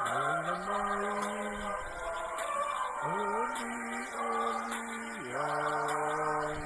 Ola mai, olioli ai.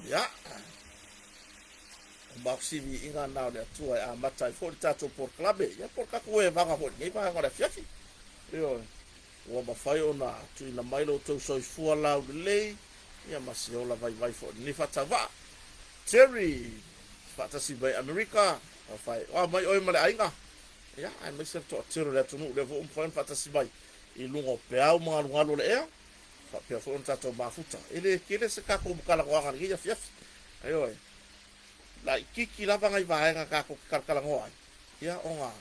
Ia, o makusiliiga na o le Atua e amata ai foi le tatou polokalame, ia po o le tatou evaga foi i lenei vaega o le afiafi. Ioe, ua mafai ona tuuina mai lo outou soifua laulelei, ia ma se ola vaivai foi i lenei faatauvaa. Terry, faatasi mai Amerika, fai, oa mai oe ma le aiga, ia, aemaise le toatele o le atunuu lea foi ua mafai ona faatasi mai i luga o peau ma galugalu o le ea, faapea foi ona tatou mafuta. E le tele se tatou talanoaga i lenei afiafi. Ioe, laitiiti lava nai vaega tatou te talatalanoa ai, ia ona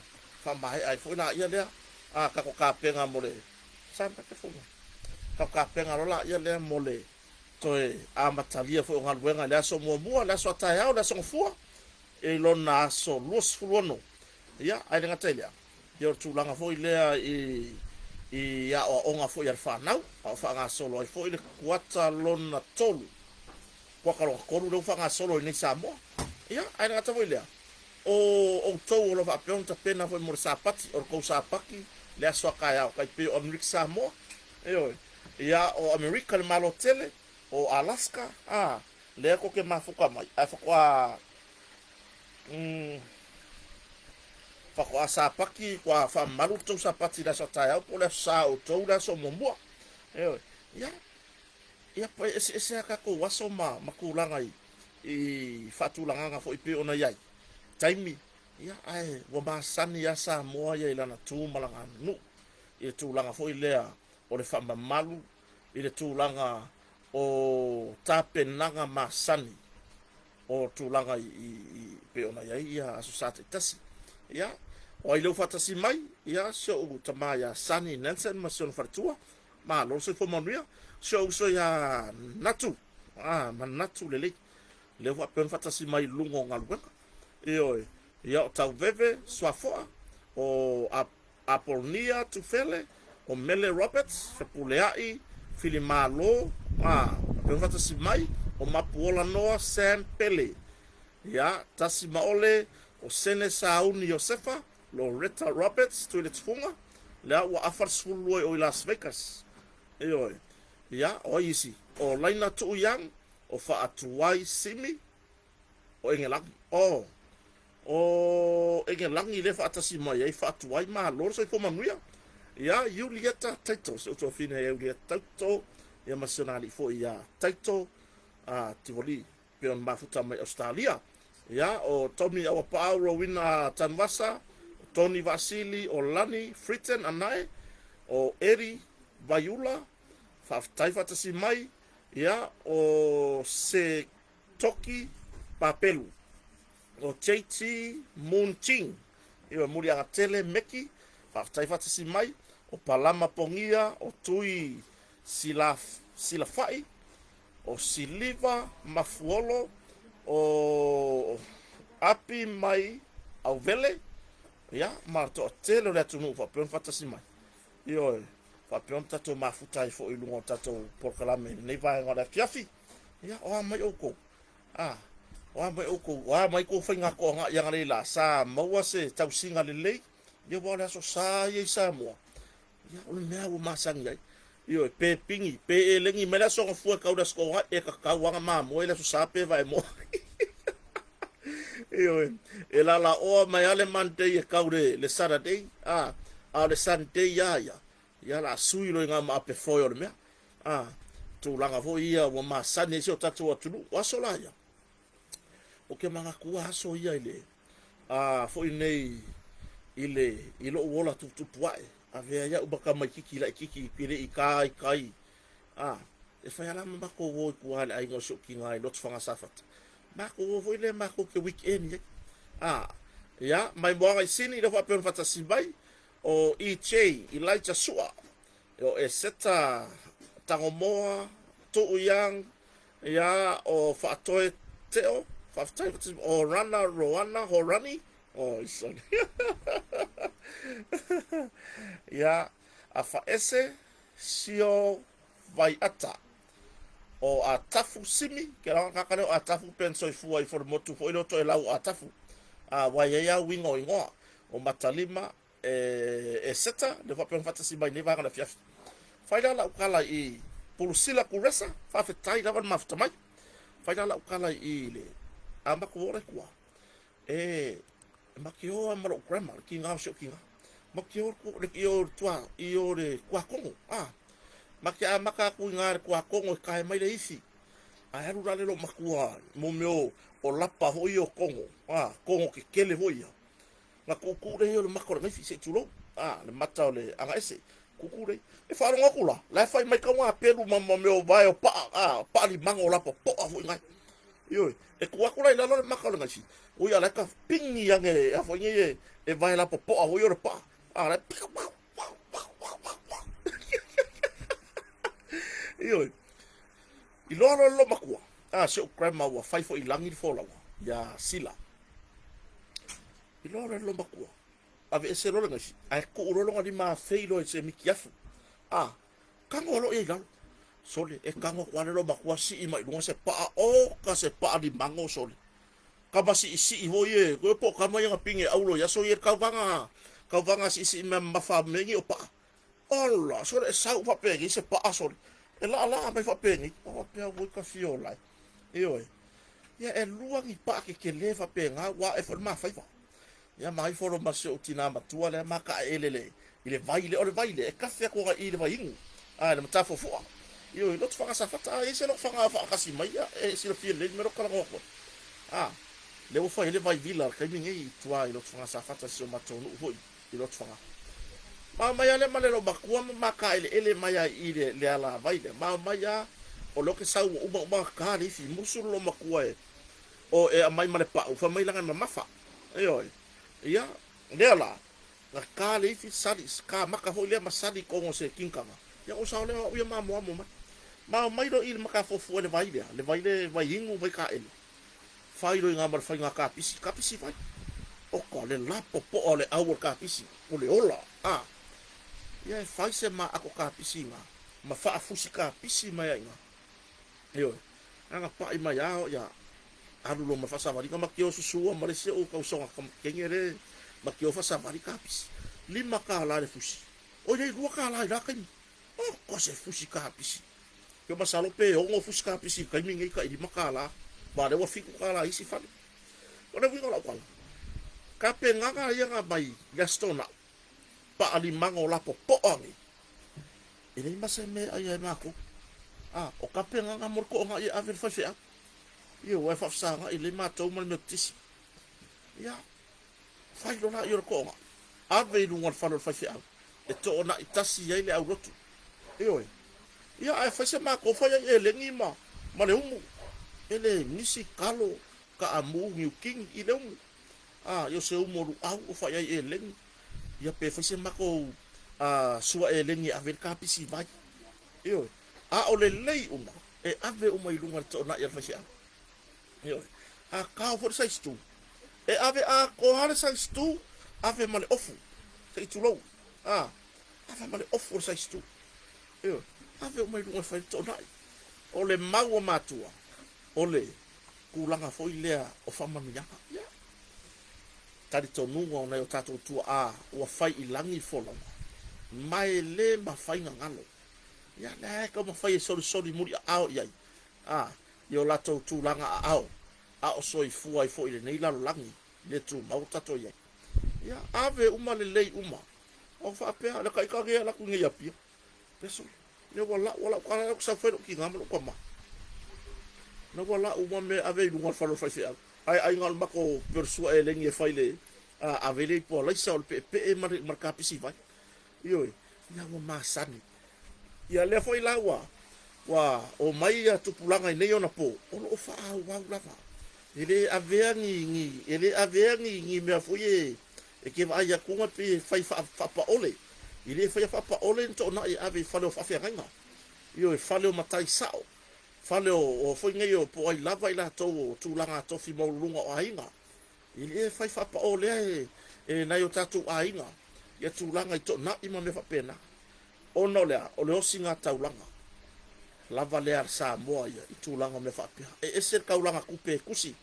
faamaea ai foi laia lea a tatou tapena mo le sa mai te funa. Tatou tapena loa laia lea mo le toe amatalia foi o galuega i le aso muamua, le aso a taeao, le aso Gafua, i lona aso 26. Ia, ae le gata i lea, ia o le tulaga foi lea i i aoaoga foi a le fanau, a o faagasolo ai foi le kuata lona tolu, kuata lona tolu lea ua faagasolo i nei Samoa. Ia, ae le gata foi i lea, o outou o lo o faapea ona tapena foi mo le Sapati, o le tou Sapati le aso a taeao, tai pei o Amerika Samoa, ioe, ia o Amerika le Malo tele, o Alaska, a, lea tou te mafuta mai, ae faatoa Faatoa Sapati, kua faamamalu le tou Sapati i le aso a taeao po o le aso Sa o outou le aso muamua. Ioe. Ia, ia e eseese lava tatou aso ma, ma tulaga i, i faatulagaga foi pei ona i ai taimi, ia, ae ua masani lava Samoa ia i lana tu ma lana aganuu i le tulaga foi lea o le faamamalu i le tulaga o tapenaga masani o tulaga i, i, i pei ona i ai ia Aso Sa taitasi. Ia, o ai lea ua faatasi mai? Ia, si ou tama ia Sonny Nansen ma si ona faletua. Malo le soifua manuia. Si ou uso ia Natu, ah, manatu lelei. Lea ua faapea ona faatasi mai i luga o galuega. Ioe, ia o Tauveve Suafoa, o Apolnia Tufele, o Mele Roberts, Fepuleai, Filimalo, a, faapea ona faatasi mai, o Mapuola Noa Sam Pele, ia, Tasimaole, o Sene Sauni Iosefa, Loretta Roberts, Tuiletifuga, lea ua afa le 12 i o i Las Vegas. Ioe, ia, o ai isi? O Laina Tuu Young, o Faatuai Simi, o Engelagi. Oh, o Engelagi lea faatasi mai ai faatuai malo le soifua manuia. Ia Julieta Taito, si ou tuafine ia Julieta Taito, ia ma si ona alii foi ia Taito a Tivoli, pei ona mafuta mai Australia. Ia, o Tommy Auapaau, Rowena Tanuvasa, o Tony Vaasili, o Lani Fritten Anae, o Eddie Vaiula, faafetai faatasi mai. Ia, o se Toki Papelu, o JT Moon Ching, Ioe Muliagatele Meki, faafetai faatasi mai, o Palama Pogia, o Tui Sila, Silafai, o Siliva Mafuolo, o Api Mai Auvele, ia, ma le toatele o le atunuu faapea ona faatasi mai. Ioe, faapea ona tatou mafuta ai foi i luga o tatou polokalame i lenei vaega o le afiafi. Ia, o a mai outou? A, o a mai outou? O a mai kou faiga toaga'i analeila? Sa maua se tausiga lelei? Ia, aua o le Aso Sa ia i Samoa, ia, o le mea ua masani ai. Ioe, pe pigi, pe elegi mai le aso gafua e tau le Aso Toonai, e tatau lava ona mamoe le Aso Sa pe vaemoa. Ioe, e lalaoa mai lava le Monday e tau le, le Saturday, a, a o le Sunday lava ia, ia o le a sui loa i ngā maape foe o le mea. A, tulaga foi ia ua masani ai si o tatou atunuu. O aso la ia, ou te manatua aso ia i le, a, foi nei i le, i lou ola tuputupu ae, avea ai au ma tamaititi laititi e le i ta i tai, a, e fai lava la ma matou o i tua i le aiga o si ou tina i Lotofaga Safata. Matou o foi lea matou te weekend ai. A, ia, mai Moana i Sini, lea faapea ona faatasi mai, o EJ, Elijah Sua, o Eseta Tagomoa, Tuu Young, ia, o Faatoe Teo, faafetai, o Rana Roana Horani, oh, sorry. Ia, Afaese Sio Vaiata, o Atafu Simi, ke laga kaka lea o Atafu pen soifua ifo le motu foi lea o Toelau o Atafu. A, ua i ai lava uiga o igoa, o Matalima, e, e seta, le faapea ona faatasi mai nei vaega o le afiafi. Fai la lau tala i Pulusila Kuresa, faafetai lava le mafuta mai. Fai la lau tala i le a matou o le tua. E, e ma te o lava ma lou grandma, le tiga o si ou tiga. Ma te o le i o le tua, i o le Tuakogo. Ah, ma te amata atu i le Tuakogo e tae mai le ifi. Ae alu la le lou matua mo mea o, o lapa foi ia o kogo. Ah, kogo kekele foi ia. Na tuutuu lea o le mata o le gaifi, se i tulou, a, le mata o le agaese, tuutuu lea. E faalogo atu la, la e fai mai tau ngā pelu ma, ma mea o vae o paa, a, paa limaga o lapa poa foi ngai. Ioe, e tuu atu la i lalo le mata o le gaifi, oi a la e ka pingi ange, a foi nei e, e vae lapa poa foi o le paa, a la e piu, piu, piu, piu, piu, piu, piu. Ioe, i loa loa le loomatua, a, si ou grandma ua fai foi i lagi le folauga, ia Sila. Iloa loa e le loomatua, aveese loa le gaisi, ae tuu loa lona lima afei loa i se mitiafu. A, tago loa ia i lalo. Sole, e tago atu lava le loomatua sii mai luga se paa, oka se paa limago sole. Kama siisii foi e, koe po o kama ia na pine aulo i aso ia le tauvaga, tauvaga siisii mea mamafa mea nei o paa. Ola, sole e sau faapenei se paa sole. E laalaa mai faapenei. O faapea ua ka fia ola ai. Ioe. Ia, e lua ni paa kekelē faapena ua ae foi le mafaiva. Ia ma ifo loa ma si ou tinā matua lea ma taeele le i le vai lea. O le vai lea e kafe atu agai i le vaiinu, a le Matafuafua. Ioe, Lotofaga Safata, a i ai se lotofaga o faatasi mai, ia e silafia lelei le mea lea ou te talanoa atu ai. A, lea ua fai ai le vai vila i le taimi nei i tua i Lotofaga Safata, si o matou nuu foi i Lotofaga. Ma omai lava lea ma le loomatua ma ma taeleele mai lava i i le alavai lea. Ma omai lava, o lea ou te sau ua uma uma ona ta le ifi. Musu le loomatua e o e aumai ma le pau, fai mai leaga e mamafa. Ioe. Ia, lea la, na ta le ifi, sali, ta maka foi lea ma sali i totonu o se kinikaga. Ia ou sao lea o au ia mamoamo mai. Ma omai loa i i le matafuafua i le vai lea, le vai lea, vai inu, vai taele. Fai loa i ina ma le faiga kapisi, kapisi vai. Oka, le lapopoa o le ʻau o le kapisi, o le ola, a. Ia e fai se maato kapisi i ina, ma faafusi kapisi mai ai i ina. Ioe. Ana paʻi mai a ia alu loa ma le faasavaliga ma tio susua ma le isi ou tausoga kenge le ma tio faasavali kapisi. $5 le fusi. Oi lei $2 i la taimi. Oka se fusi kapisi. Ke masalo pe 6 fusi kapisi i le taimi nei tai $5. Ma lea ua $7 i isi fale. O le uiga o lau tala, tapenaga ia na aumai i le Aso Toonai, paalimaga o lapopoa nei, e leai ma se mea e aia ai matou. A, o tapenaga mo le toonai e ave i le faifeau. Ioe, aua e faafesagai lelei matou ma le Metotisi. Ia, fai loa laia o le toonai, ave i luga o le fale o le faifeau e toonai tasi ai le aulotu. Ioe. Ia, ae fai se matou fai ai eleni ma, ma le umu. E le misi, kalo, kaamu, niukini i le umu. A, ia o se umu o luau o fai ai eleni. Ia pe fai se matou sua eleni e ave ai le kapisi vai. Ioe. A o le lei uma, e ave uma i luga i le toonai a le faifeau. Ioe. A kao foi le size 2, e ave atoa lava le size 2, ave ma le ofu, se i tulou. A, ave ma le ofu o le size 2. Ioe. Ave uma i luga e fai le toonai. O le mau a matua, o le tulaga foi lea o faamanuiaga. Ia. Talitonuga o nai o tatou tuaa ua fai i lagi le folauga, ma e le mafai na galo. Ia, lea e taumafai e solisoli muliaao i ai, a, i o latou tulaga aao, a o soifua ai foi i lenei lalolagi le tumau o tatou i ai. Ia, ave uma lelei uma. O faapea, le taita nei e alu atu nei i Apia, Peso, lea ua lau, ua lau tala, lea ua sau fai lou tina ma lou tama. Lea ua lau uma mea e ave i luga o le fale o le faifeau. Ae ai na o le matou pei o le sua elegi e fai le a, ave le ipu alaisa o le peepee ma le, ma le kapisi vai. Ioe, ia ua masani. Ia lea foi la ua, ua omai ia tupulaga i nei ona po, o lo o faaauau lava. E le avea ni, ni, e le avea ni, ni mea foi e, E te vaai atu e pei e fai faapaole. E le faia faapaole ni toonai e ave i fale o faafeagaiga. Ioe, fale o matai sao, fale o, o foi nei o po o ai lava i latou o tulaga tofi maualuluga o aiga. E le fai faapaolea e, e nai o tatou aiga ia tulaga i toonai ma mea faapena. Ona o le a? O le osiga taulaga lava lea a le Samoa ia i tulaga o mea faapea. E ese le taulaga tupe e tusi,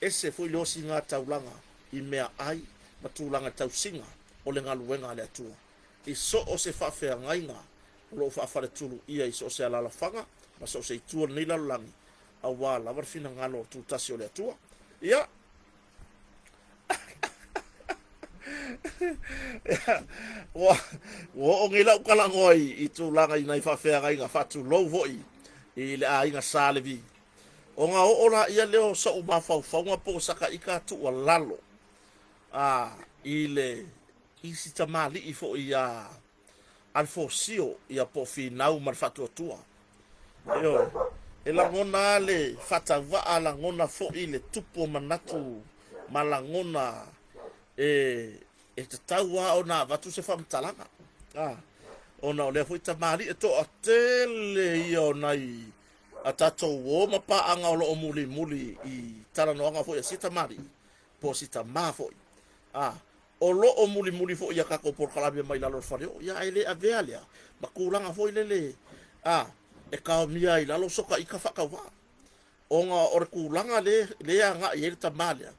Ese foi le osiga taulaga i mea ai ma tulaga tausiga o le galuega a le Atua. I so o se faafeagaiga o lo o faafaletulu ʻia i so o se alaalafaga ma so o se itu o lenei lalolagi, auā lava le finagalo o le Tutasi o le Atua. Ia, ua oo nei lau talanoa i tulaga i nai faafeagaiga faatulou foi i le aiga Sa Levi. Ona oo laia lea o soʻu mafaufauga po o saka ika tuualalo a i le i si tamalii foi ia Alefosio ia po o Finau ma le Faatuatua. Ioe, e lagona lava le faatauvaa, lagona foi le tupu o manatu ma lagona e e tatau lava ona avatu se faamatalaga, a, ona o lea foi tamalii e toatele ia o nai a tatou uo ma paaga o lo o mulimuli i talanoaga foi a si tamalii po o si tamā foi, a, o lo o mulimuli foi i a tatou polokalame mai lalo o le faleoo, ia ae le avea lea ma tulaga foi lele, a, e taomia ai i lalo soka ika faatauvaa. Ona o le tulaga lea e agai ai le tamā lea,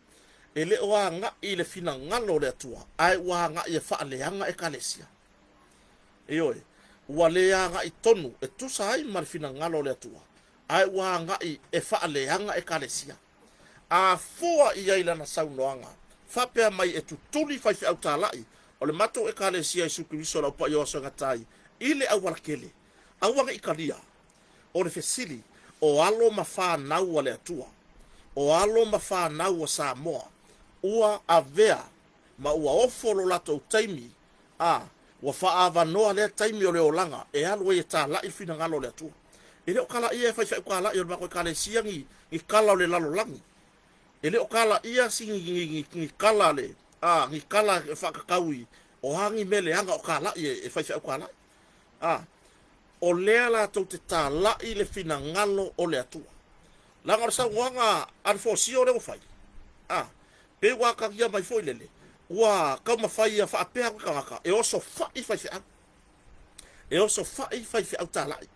e le o agai i le finagalo o le Atua, ae ua agai e faaleaga Ekalesia. Ioe, ua le agai tonu e tusa ai ma le finagalo o le Atua, ae ua agai e faaleaga Ekalesia. A fua i ai lana saunoaga, faapea mai e tutuli faifeau talai o le matou Ekalesia Iesu Keriso o le Aupaia o Aso e Gata ai i le aualakele, aua ne i talia. O le fesili, o alo ma fanau a le Atua, o alo ma fanau a Samoa, ua avea ma ua ofo lo latou taimi, a ua faaavanoa lea taimi o le olaga e alu ai e talai le finagalo o le Atua. E le o kalaia e faifeau talai o le matou Ekalesia ni ni kala o le lalolagi. E le o kalaia si ni ni ni, ni kala le a ni kala e faatatau i o a ni mea leaga o talai e, e faifeau talai. A o lea latou te talai le finagalo o le Atua. Leaga o le saunoaga a le fosio lea ua fai, a pei ua atagia mai foi lele, ua taumafai ia faapea atu le tagata e osofai faifeau, e osofai faifeau talai.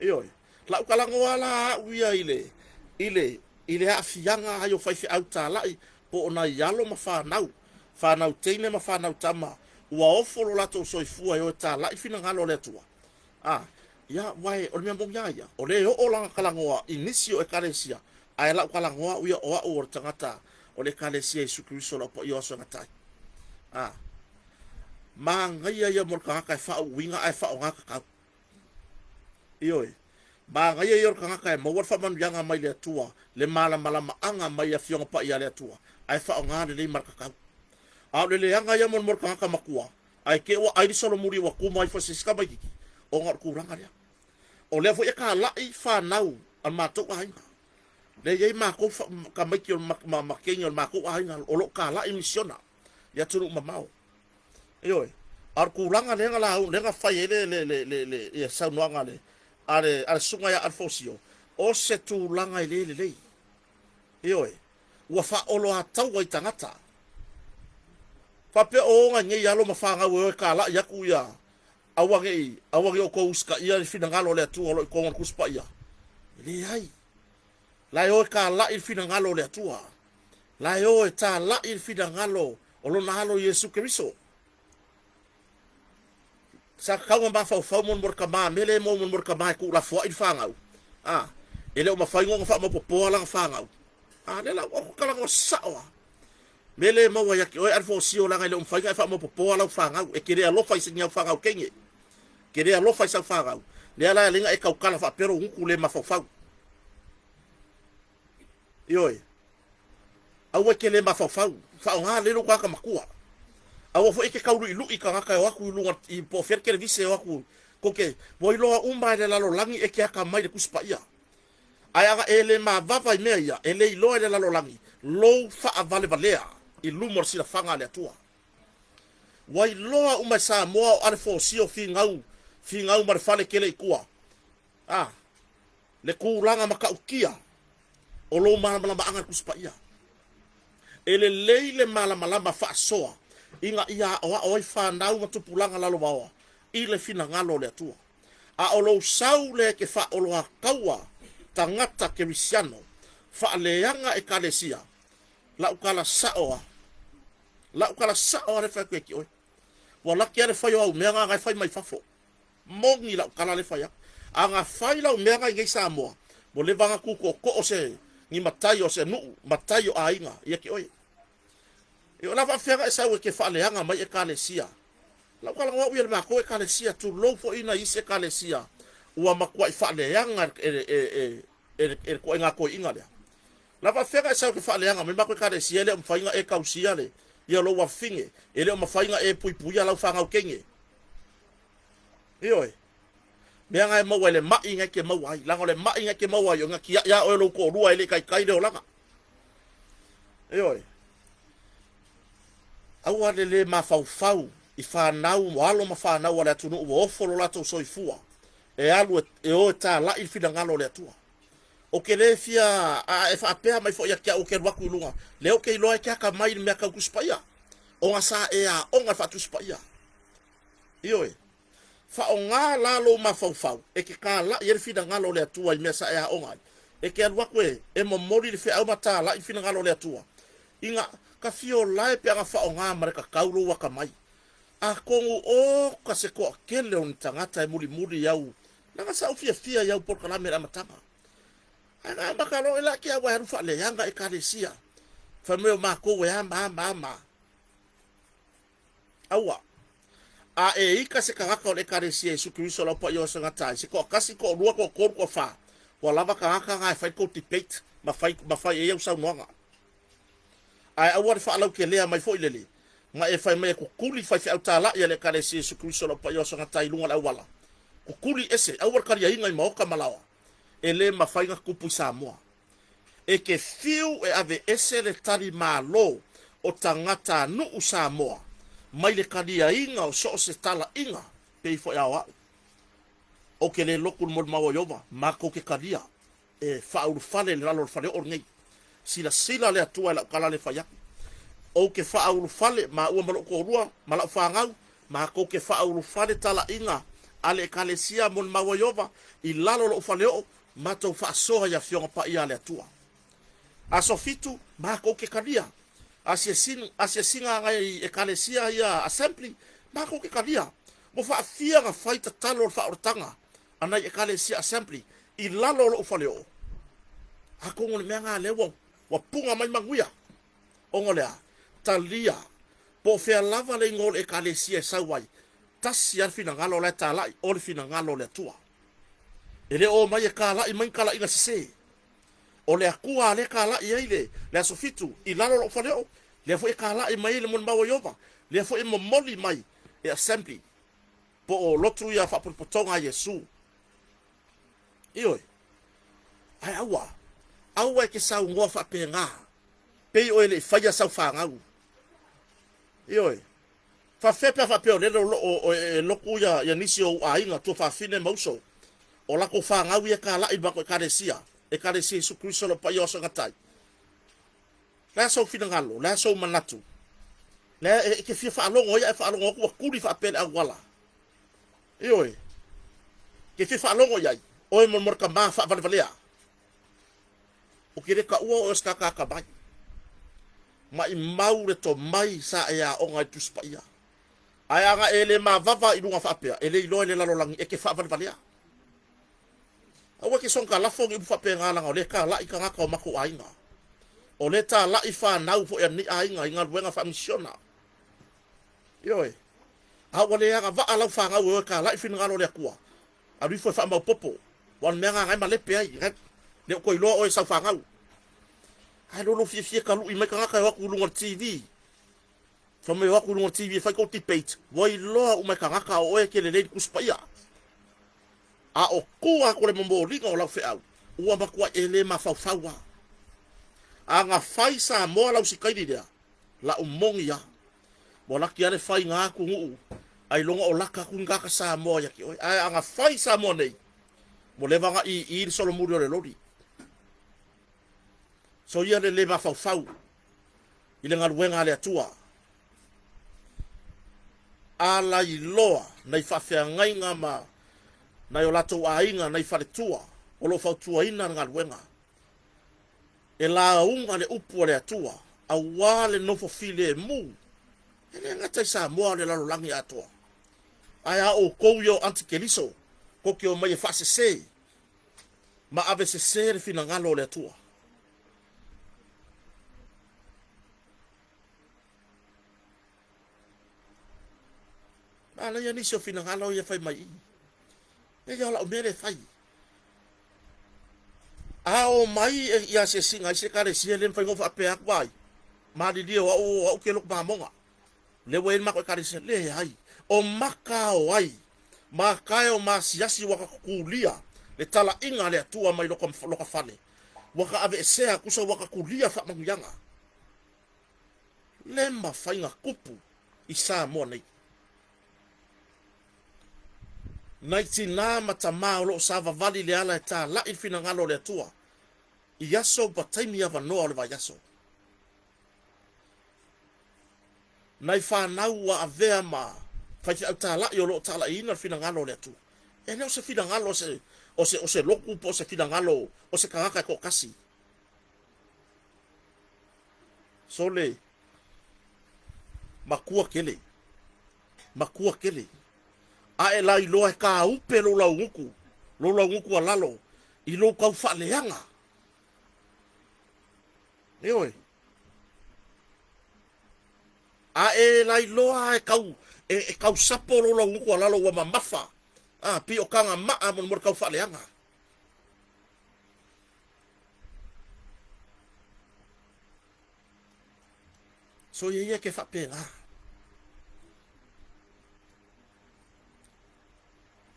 Ioe, lau talanoa la au ia i le i le i le aafiaga ai o faifeau talai po o nai alo ma fanau, fanau teine ma fanau tama, ua ofo lo latou soifua e o e talai finagalo o le Atua. A, ia, uae o le mea moni lava ia, o lea e oo lana talanoa i nisi o Ekalesia, ae lau talanoa au ia o au o le tagata o le Ekalesia Iesu Keriso o le Au Paia o Aso e Gata ai. A, manaia ia mo le tagata e faauuina ae faaaoga tatau. Ioe, manaia ia o le tagata e maua le faamanuiaga mai le Atua, le malamalamaaga mai Afioga Paia a le Atua, ae faaaoga lelei ma le tatau. A o le leaga ia mo le tagata matua, ae te i ua ai le solomuli ua tuma ifo e se isi tamaititi, ona o le tulaga lea. O lea foi e talai fanau a le matou aiga. Lea e i ai matou tamaiti ma, ma teine o le matou aiga o lo o talai misiona i atunuu mamao. Ioe. A o le tulaga lea na lau, lea na fai ai le, le, le, le, le, le saunoaga a le, a le, a le susuga ia Alfosio, o se tulaga e le lelei. Ioe. Ua faaoloataua i tagata. Faapea o oga nei alo ma fanau e o e kalai aku ia aua nei aua nei outou usitaia le finagalo o le Atua o lo o i totonu o le Tusi Paia. E leai. La e o e kalai le finagalo o le Atua. La e o e talai le finagalo o lona alo Iesu Keriso. Sa tatau ona mafaufau mo le tama mele mo mo le tama e tuulafoai le fanau. A, e le o mafai ona faamaopopoa lana fanau. A, lea la ua talanoa sao lava. Mea le maua ia te oe Alfosio leaga e le o mafai ona e faamaopopoa lau fanau. E te le alofa i ni au fanau teine. E te le alofa i sau fanau. Lea la e ala ai ona e tautala faapea lou gutu le mafaufau. Ioe. Aua e te le mafaufau. Faaaoga lelei lou tagata matua. Aua foi e te tauluilui i tagata e o atu i luga i po o fea le televise e o atu kou te ua iloa uma e le lalolagi e te atamai i le Tusi Paia. Ae aga e le mavava i mea ia, e le iloa e le lalolagi lou faavalevalea i luma o le silafaga a le Atua. Ua iloa uma e Samoa o Alefosia o finau, finau ma le fale tele i tua. A, le tulaga matautia o lou malamalamaaga i le Tusi Paia. E lelei le malamalama faasoa ina ia aoao ai fanau ma tupulaga lalovaoa i le finagalo o le Atua. A o lou sau lea e te faaoloataua tagata kerisiano faaleaga ekalesia, lau tala sao a, lau tala sao a lea e fai atu ia te oe. Ua laki a le fai o au mea na na e fai mai fafo. Moni lau tala lea e fai atu. A na fai lau mea na i nei Samoa, ua leva na tu tootoo se ni matai o se nuu, matai o aiga ia te oe. E o la faafefea na e sau e te faaleaga mai ekalesia. Lau talanoa au ia i le matou ekalesia, tulou foi nai isi ekalesia ua matuai faaleaga e le e e e le e le toaiga toeaina lea. La faafefea na e sau e te faaleaga mai matou ekalesia e le o mafai ona e tausia le ia lou afafine, e le o mafai ona e puipuia lau fanau teine. Ioe. Mea na e maua i le mai na e te maua ai. Leaga o le mai na e te maua ai, o na tiai lava oe lou toalua e le i taitai le olaga. Ioe. Aua le lē mafaufau i fanau, alo ma fanau a le atunuu ua ofo lo latou soifua e alu e o e talai le finagalo o le Atua. Ou te le fia a e faapea mai foi ia te au ou te alu atu i luga, lea ou te iloa e te atamai i le mea tau Tusi Paia, ona sa e aoga i le faa-Tusi Paia. Ioe. Faaaoga la lou mafaufau e te talai ai le finagalo o le Atua i mea sa e aoga ai. E te alu atu e, e momoli le feau ma talai le finagalo o le Atua. Ina ka fio lae pe aga faaaoga ma le kakau lou akamai. Atonu oka se toatele o ni tagata e mulimuli i au, leaga sa ou fiafia i au polokalame i le amataga. Ae na amata loa e laki a ua e alu faaleaga Ekalesia, fai mai o matou e a ma a ma a ma a. Aua. A e ika se tagata o le Ekalesia Iesu Keriso lau paia o sagata ai, se toatasi, toalua, toatolu, toafa, ua lava tagata na e fai tou debate ma fai, ma fai ai au saunoaga. Ae aua le faalautelea mai foi lele, ma e fai mai e kukuli faifeau talai a le Ekalesia Iesu Keriso lau paia o sagata ai i luga o le auala. Kukuli ese, aua le taliaina i maota ma laoa. E le mafai na tupu i Samoa. E te fiu e aveese le tali malo o tagatanuu Samoa mai le taliaina o so o se talaiga pei foi a o a'u. Ou te le lotu i le molimau a Ieova, matou te talia e faaulufale i lalo o le faleoo lenei. Silasila le Atua i lau tala lea e fai atu. Ou te faaulufale, maua ma lou toalua ma lau fanau, matou te faaulufale talaiga a le Ekalesia molimau a Ieova i lalo o lou faleoo, matou faasoa i Afioga Paia a le Atua. Aso Fitu, matou te talia. Asiasiga, asiasiga a nai Ekalesia ia Assembly, matou te talia. Ua faafia na fai tatalo o le faaolataga a nai Ekalesia Assembly i lalo o lou faleoo. Atonu o le mea lena lea ua, ua puga mai manuia. Ona o le a? Talia. Po o fea lava le igoa o le Ekalesia e sau ai, tasi lava le finagalo la e talai, o le finagalo o le Atua. E le o omai e talai mai ni talaiga sese. O le Atua a lea e talai ai le, le aso Fitu i lalo o lou faleoo, lea foi e talai mai ai le molimau a Ieova, lea foi e momoli mai e Assembly po o lotu ia faapotopotoga a Iesu. Ioe. Ae aua, aua e te saunoa faapena, pei oe e le i faia sau fanau. Ioe. Faafefea pe a faapea o lele o lo o e lotu ia, ia nisi o ou aiga, tuafafine ma uso, o latou fanau ia e talai i le matou Ekalesia, Ekalesia Iesu Keriso o lo o paia o aso e gata ai. O le a sou finagalo? O le a sou manatu? Le e te fia faalogo ai ae faalogo atu ua tuli faapea le auala. Ioe. Te fia faalogo i ai, oe mo le tama faavalevalea. Ou te le taua oe o se tagata atamai. Maimau le tomai sa e aoga i le Tusi Paia. Ae a na e le mavava i luga faapea, e le iloa i le lalolagi e te faavalevalea. Aua e te soona lafo ni upu faapena leaga o lea e talai tagata o matou aiga. O lea e talai fanau foi a lenei aiga i galuega faamisiona. Ioe. A ua le agavaa lau fanau e o e talai finagalo o le Atua, alu ifo e faamaopopo. Aua o le mea lena na e malepe ai. Le o toe iloa oe e sau fanau. Ae lou fiafia e talu'i mai tagata e o atu i luga o le TV. Fai mai o atu i luga o le TV e fai tou debate, ua iloa uma e tagata o oe e te lelei i le Tusi Paia. A o tua atu o le momoliga o lau feau, ua matuai e le mafaufau lava. A na fai Samoa lau sikaili lea, lau moni lava. Ua laki lava le faiga atunuu, ailoga o laka atu ni tagata Samoa ia te oe. Ae a na fai Samoa nei, ua leva ona ii le solomuli o le loli. Soia le le mafaufau i le galuega a le Atua. Alailoa nai faafeagaiga ma nai o latou aiga, nai faletua o lo o fautuaina le galuega. E lauga le upu a le Atua aua le nofo filemu, e le gata i Samoa a o le lalolagi atoa. Ae a outou ia o antikeliso, tou te omai e faasese ma avesese le finagalo o le Atua. Manaia nisi o finagalo ia fai mai i. E ia o lau mea le fai. A o mai i asiasiga ai se ekalesia le mafai ona faapea atu ai. Malilie o au o au ke loku mamoga. Le ua i ai le matou ekalesia. Leai. O maka o ai ma kae o maasiasi ua ka tulia le talaiga a le Atua mai loka, loka fale. Ua ka aveesea tusa ua ka tulia faamanuiaga. Le mafai na tupu i Samoa nei. Nai tinā ma tamā o lo o savavali i le ala e tāla'i le finagalo o le Atua i aso ma taimi avanoa o le vaiaso. Nai fanau ua avea ma faifeau tāla'i o lo o tāla'iina le finagalo o le Atua. E le o se finagalo o se, o se, o se lotu po o se finagalo o se tagata e toatasi. Sole, matua tele, matua tele. A e lailoa e kāupe lou laugutu, lou laugutu a lalo i lou tau faaleaga. Ioe. A e lailoa e kau, e, e kau sapo lou laugutu a lalo ua mamafa, a, pei o kaga maa mo le kau faaleaga. Soia ia ke faapena.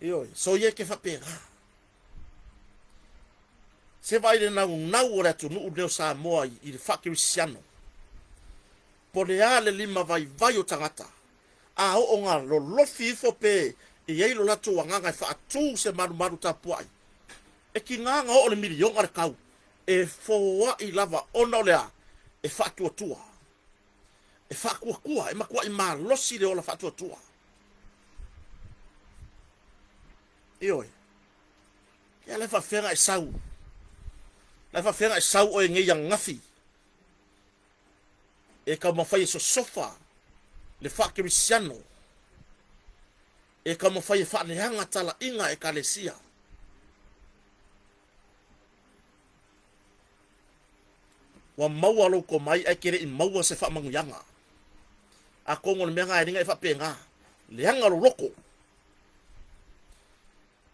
Ioe, soia ke faapena. Se vaai le naunau o le atunuu lenei o Samoa i le faakerisiano. Po o le a le limavaivai o tagata, a oo ina lolofi ifo pe e i ai lo latou agaga e faatu se malumalu tapuai, e tiga ona oo i le miliona le tau, e foai lava ona o le a? E faatuatua. E faatuatua, e matuai malosi le ola faatuatua. Ioe. Ia la e faafefea ona e sau? La e faafefea ona e sau oe nei ananafi? E taumafai e sosofa le faakerisiano. E taumafai e faaleaga talaiga a Ekalesia. Ua maua lou tomai ae te le i maua se faamanuiaga. Atonu o le mea lena e ala ai ona e faapena, leaga lou loto.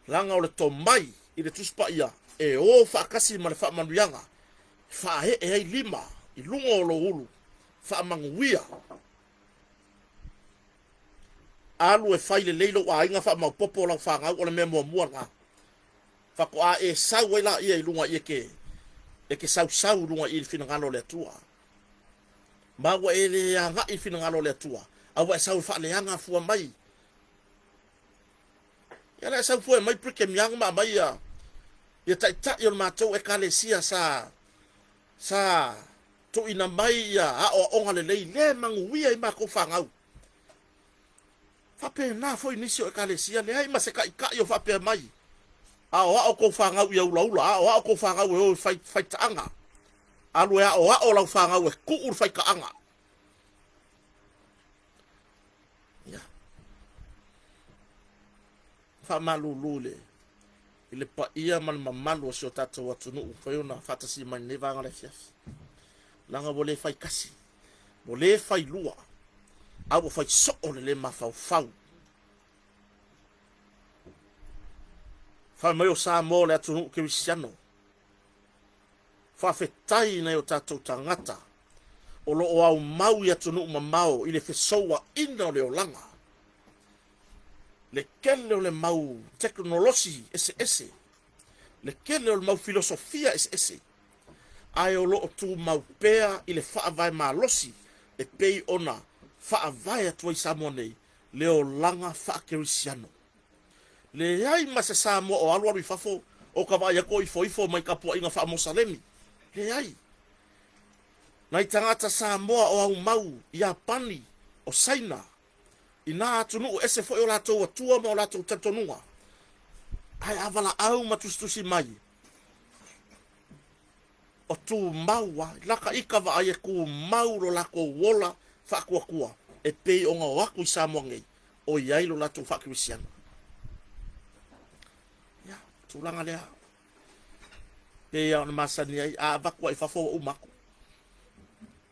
Leaga o le tomai i le Tusi Paia e o faatasi ma le faamanuiaga e faaee ai lima i luga o lou ulu faamanuia. Alu e fai lelei lou aiga faamaopopo lau fanau o le mea muamua lena. Faatoa e sau ai laia i luga i e te e te sausau i luga i le finagalo o le Atua. Ma ua e le agai i le finagalo o le Atua, a ua e sau e faaleaga fua mai. Ia la e sau fua mai Brigham Young ma aumai ia ia taitai o le matou ekalesia sa sa tuuina mai ia aoaoga lelei lea e manuia ai matou fanau. Faapena foi nisi o ekalesia, leai ma se taitai o faapea mai, aoao tou fanau ia ulaula, aoao tou fanau e o e fai faitaaga, alu e aoao lau fanau e tuu le faitaaga. Ia. Faamalulu i le i le paia ma le mamalu o si o tatou atunuu ua mafai ona faatasi mai i lenei vaega o le afiafi. Leaga ua le fai tasi, ua le fai lua, a ua fai soo le le mafaufau. Fai mai o Samoa o le atunuu kerisiano. Faafetai i nai o tatou tagata o lo o aumau i atunuu mamao i le fesouaina o le olaga, le tele o le mau tekonolosi eseese, le tele o le mau filosofia eseese, ae o lo o tumau pea i le faavae malosi e pei ona faavae atu ai Samoa nei le olaga faakerisiano. Leai ma se Samoa o alualu i fafo o ka vaai atu o ifoifo mai tapuaiga faa-Mosalemi. Leai. Nai tagata Samoa o aumau Iapani, o Saina, i nā atunuu ese foi o latou atua ma o latou talitonuga, ae a valaau ma tusitusi mai, o tumau a, laka ita vaai e tumau lo latou ola faatuatua e pei ona o atu i Samoa nei, o i ai lo latou faakerisiano. Ia, tulaga lea. Pei lava ona masani ai, a avatu lava i fafo ua uma atu.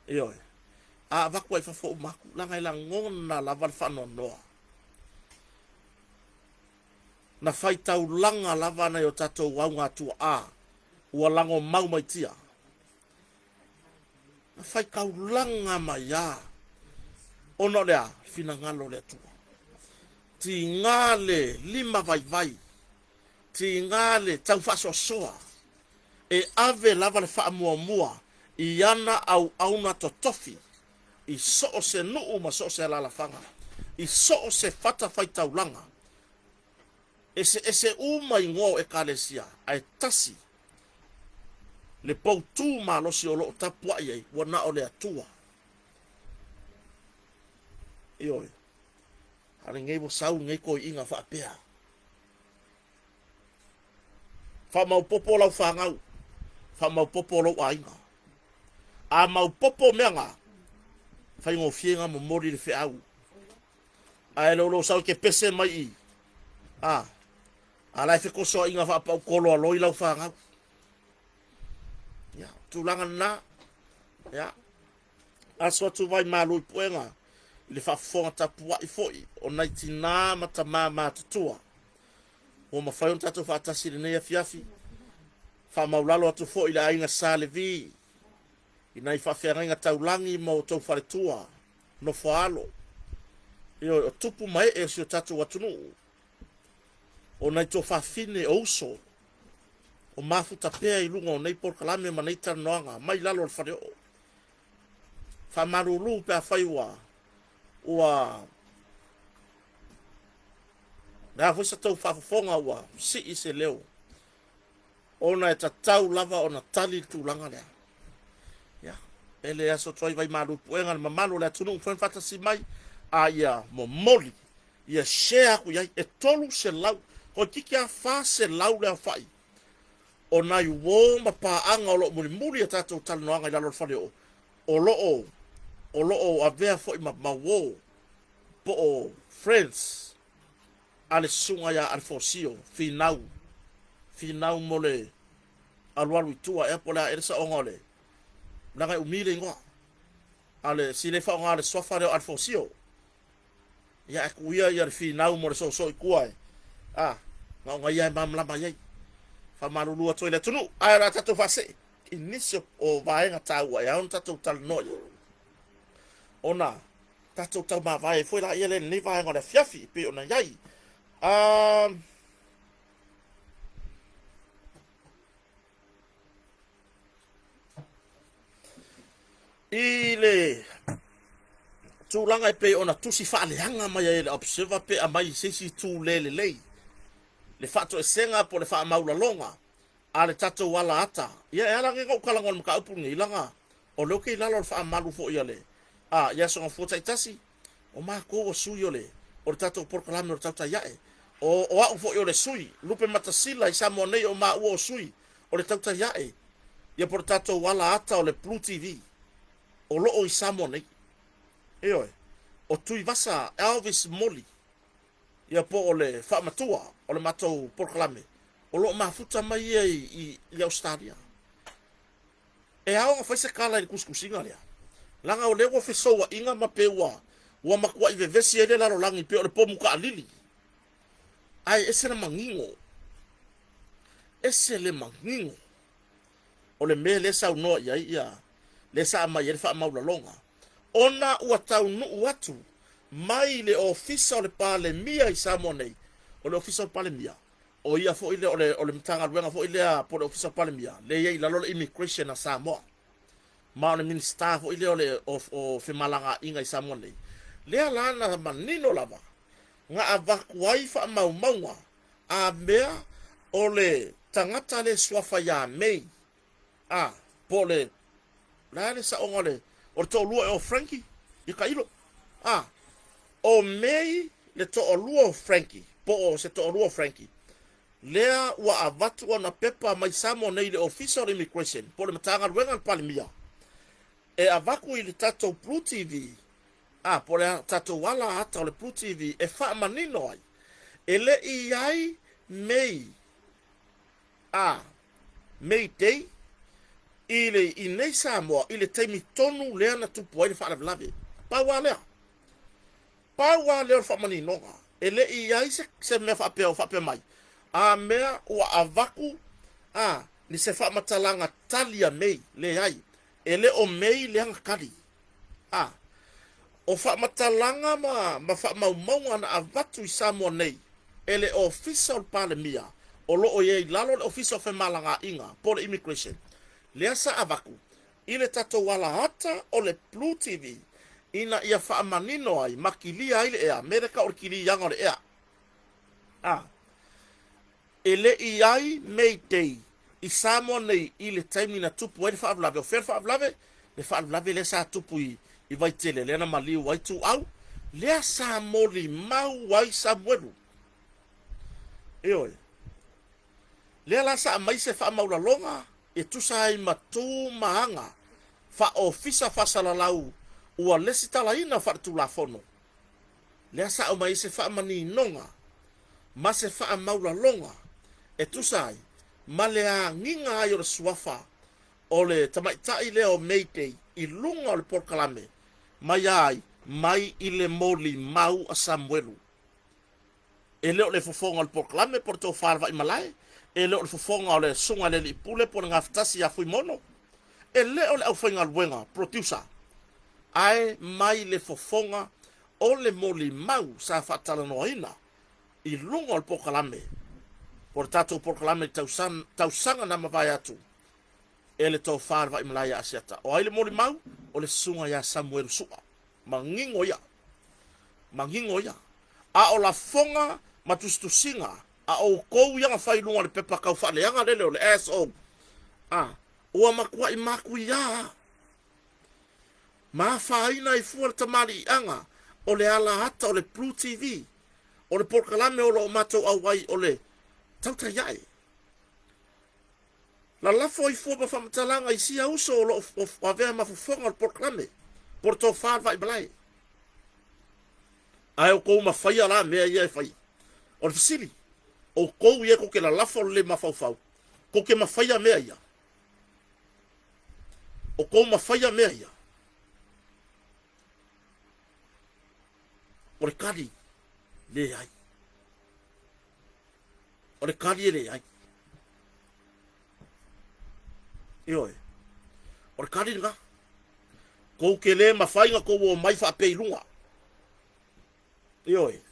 Ioe. A avatu lava i fafo ua uma atu, leaga e lagona lava le faanoanoa. Na fai taulaga lava nai o tatou augatuaa ua lagomau mai tia. Na fai taulaga mai a ona o le a? Finagalo o le Atua. Tiga le lima vaivai, tiga le tau faasoasoa, e ave lava le faamuamua i ana auauna totofi i so o se nuu ma so o se alaalafaga, i so o se fatafaitaulaga. Eseese uma igoa o Ekalesia, ae tasi le poutū malosi o lo o tapuai ai, ua na o le Atua. Ioe. A o lenei ua sau lenei toeaiina faapea. Faamaopopo lau fanau, faamaopopo lou aiga. A maopopo mea na, faigofie na momoli le feau. Ae le o lou sau e te pese mai i, a, a la e fekosoaina faapaukolo a loi lau fanau. Ia, tulaga lena. Ia, aso atu vai malu i puega i le faafofoga tapuai foi o nai tinā ma tamā matutua. Ua mafai ona tatou faatasi i lenei afiafi. Faamaulalo atu foi i le aiga Sa Levi i nai faafeagaiga taulagi ma outou faletua, nofoaalo, ioe, o tupu ma ee o si o tatou atunuu, o nai tuafafine, o uso, o mafuta pea i luga o nei polokalame ma nei talanoaga mai lalo o le faleoo. Faamalulu pe afai ua ua le a foi sa tou faafofoga ua sii se leo, ona e tatau lava ona tali le tulaga lea. Ia, e le aso atu ai vaimalu puega le mamalu o le atunuu mafai ona faatasi mai, a ia momoli, ia share aku i ai. E 300, toeitiiti lava 400 le aofai o nai uo ma paaga o lo o mulimuli a tatou talanoaga i lalo o le faleoo, o lo o o lo o avea foi ma, ma uo po o friends a le susuga ia Alefosio Finau, Finau mo le alualu i tua ea po o le a ea le saoga o le, leaga e umi le igoa a le si le faaaoga le suafa lea o Alefosio. Ia ae tuu ia ia le finau mo le soosoo i tua e a na ona ia e malamalama i ai. Faamalulu atu ai le atunuu, ae o le a tatou faasee i nisi o, o vaega taua e ao ona tatou talanoa i ai. Ona tatou taumavae ai foi laia lea i lenei vaega o le afiafi e pei ona i ai. Um, I le tulaga e pei ona tusi faaleaga mai ai e le Observer pe aumai i se isi itu le lelei le faatoesega po o le faamaualaloga a le tatou ala ata. Ia e ala nei ona ou talanoa i le mataupu lenei, leaga o lea ou te i lalo o le faamalu foi a le a i Aso Gafua taitasi, o matou o sui o le o le tatou polokalame o le Tautai Ae. O, o au foi o le sui, Lupematasila i Samoa nei, o maua o sui o le Tautai Ae, ia po o le tatou ala ata o le Blue TV o lo o i Samoa nei. Ioe, o Tuivasa Elvis Moli, ia po o le faamatua o le matou polokalame, o lo o mafuta mai ia i, i, i Ausetalia. E ao ona fai se tala i le tusitusiga lea, leaga o lea ua fesouaina ma pe ua ua matuai vevesi ai le lalolagi pei o le pomu taalili. Ae ese le manino, ese le manino o le mea lea saunoa i ai ia lea sa aumai ai le faamaualaloga, ona ua taunuu atu mai le Ofisa o le Palemia i Samoa nei. O le Ofisa o le Palemia, o ia foi lea o le, o le Matagaluega foi lea po o le Ofisa o le Palemia, lea e i ai i lalo le Immigration a Samoa. Ma o le Minisita foi lea o le o, o femalagaaiga i Samoa nei. Lea la na manino lava na avatu ai faamaumauga a mea o le tagata le suafa ia May, a, po o le, le a le saoga o le, o le toalua ea o Frankie ia tailo, a, o May le toalua o Frankie, po o se toalua o Frankie, lea ua avatu ana pepa mai Samoa nei i le Ofisa o le Immigration, po o le Matagaluega a le Palemia, e avatu i le tatou Blue TV, a, po o le tatou ala ata o le Blue TV e faamanino ai, e le i i ai May, a, May Day, i le, i nei Samoa i le taimi tonu lea na tupu ai le faalavelave. Pau lava lea. Pau lava lea o le faamaninoga. E le i i ai se, se mea faapea o faapea mai, a mea ua avatu, a, ni se faamatalaga tali a May. Leai. E le o May lea na tali. A, o faamatalaga ma, ma faamaumauga na avatu i Samoa nei e le Ofisa o le Palemia, o lo o i ai i lalo o le Ofisa o Femalagaaiga po o le Immigration, lea sa avatu i le tatou ala ata o le Blue TV ina ia faamanino ai ma kilia ai le ea, mea lea e tau o le kiliaga o le ea. A, E le i ai May Day i Samoa nei i le taimi na tupu ai le faalavelave. O fea le faalavelave? Le faalavelave lea sa tupu i, i Vaitele, lea na maliu ai Tuau, lea sa molimau ai Samuelu. Ioe. Lea la sa aumai se faamaualaloga e tusa ai ma tu ma aga faaofisa faasalalau ua lesitalaina faaletulafono. Lea sa aumai ai se faamaninoga ma se faamaualaloga e tusa ai ma le agiga ai o le suafa o le tamaitai lea o Mayday i luga o le polokalame mai ai mai i le molimau a Samuelu. E le o le fofoga o le polokalame po o le tofa a le Vaimalae, e le o le fofoga o le susuga i le Alii Pule po o le Gafatasi ia Fuimono, e le o le aufaigaluega, producer, ae mai le fofoga o le molimau sa faatalanoaina i luga o le polokalame po o le tatou polokalame i le tausaga na mavae atu e le tofa a le Vaimalae ia Asiata. O ai le molimau? O le susuga ia Samuelu Sua. Manino ia. Manino ia. A o lafoga ma tusitusiga a outou ia na fai i luga o le pepa tau faaleaga lele o le SO, a, ua matuai matuia lava. Ma afaina ai fua le tamaliiaga o le alaata o le Blue TV, o le polokalame o lo o matou auai o le Tautai Ae. Lalafo ai fua ma faamatalaga i sia uso o lo o avea ma fofoga o le polokalame po o le tofa a le Vaimalae. Ae outou mafaia la mea ia e fai. O le fesili, outou ia tou te lalafo le le mafaufau, tou te mafaia mea ia? Outou mafaia mea ia? O le tali, leai. O le tali e leai. Ioe. O le tali lena. Tou te le mafai na tou omai faapea i luga. Ioe.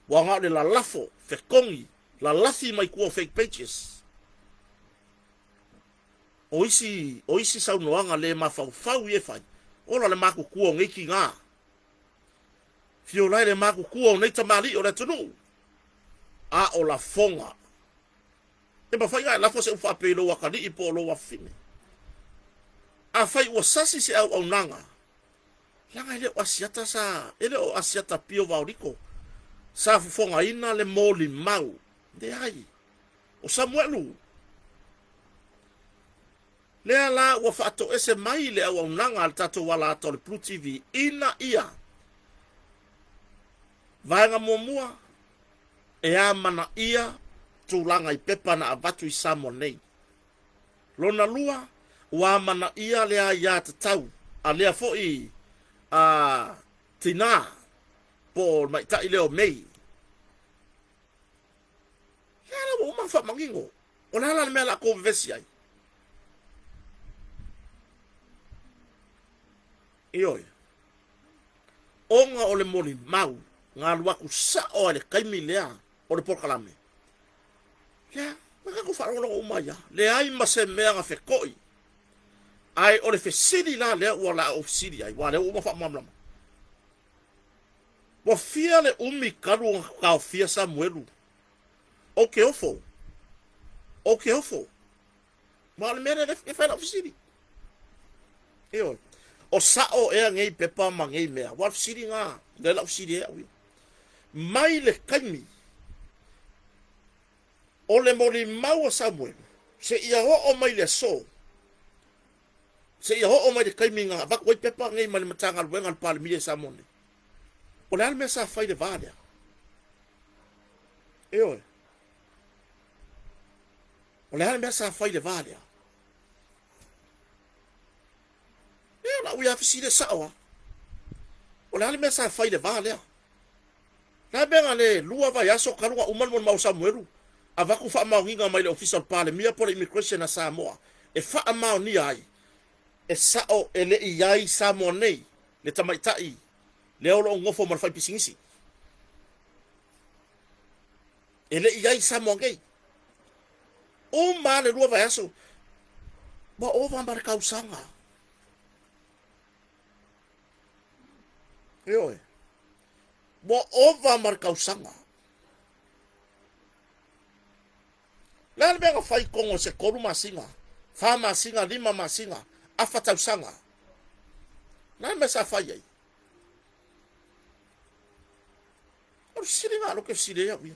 Ua na o le lalafo, fetogi, lalafi mai tua o fake pages. O isi, o isi saunoaga le mafaufau ia e fai, ola le matutua o nei tiga. Fio la i le matutua o nei tamalii o le atunuu. A o lafoga. E mafai ona e lafo se upu faapea i lou atalii po o lou afafine. Afai ua sasi se auaunaga, leaga e le o Asiata sa, e le o Asiata Pio Vaoliko sa fofogaina le molimau. Leai. O Samuelu. Lea la ua faatoese mai le auaunaga a le tatou alaata o le Blue TV ina ia Vaega muamua, e amanaia tulaga i pepa na avatu i Samoa nei. Lona lua, ua amanaia le aiatatau a lea foi a tinā po o le maita'i lea o May. Lea la ua uma ona faamanino. O le a la le mea o le a tou vevesi ai? Ioe. Ona o le molimau na alu atu sao lava i le taimi lea o le polokalame, lea na tatou faalogologo uma ai lava, leai ma se mea na feto'i. Ae o le fesili la lea ua la ou fesili ai, aua o lea ua uma faamalamalama. Ua fia le umi talu ona taofia Samuelu? Ou te ofo. Ou te ofo. Ma o le mea lea e fai lau fesili. Ioe. O sa'o ea nei pepa ma nei mea? Ua o le fesili na, lea lau fesili ai au ia. Mai le taimi o le molimau a Samuelu seia oo mai le aso, seia oo mai le taimi na avatu ai pepa nei mai le Matagaluega a le Palemia i Samoa nei, o le a le mea sa fai i le va lea? Ioe. O le a le mea sa fai i le va lea? Lea o lau ia fesili e sao lava. O le a le mea sa fai i le va lea? Le a mea na le lua vaiaso talu ona uma le molimau a Samuelu, avatu faamaoniga mai le Ofisa o le Palemia po o le Immigration a Samoa e faamaonia ai e sao e le i i ai i Samoa nei le tamaitai lea o lo o nofo ma le faipisinisi. E le i i ai i Samoa nei. Uma lava le lua vaiaso, ua ova ma le tausaga. Ioe. Ua ova ma le tausaga. Le a le mea na fai i totonu o se tolu masina, fa masina, lima masina, afa tausaga. Le a le mea sa fai ai? O le fesili lena o lea ou te fesili ai au ia.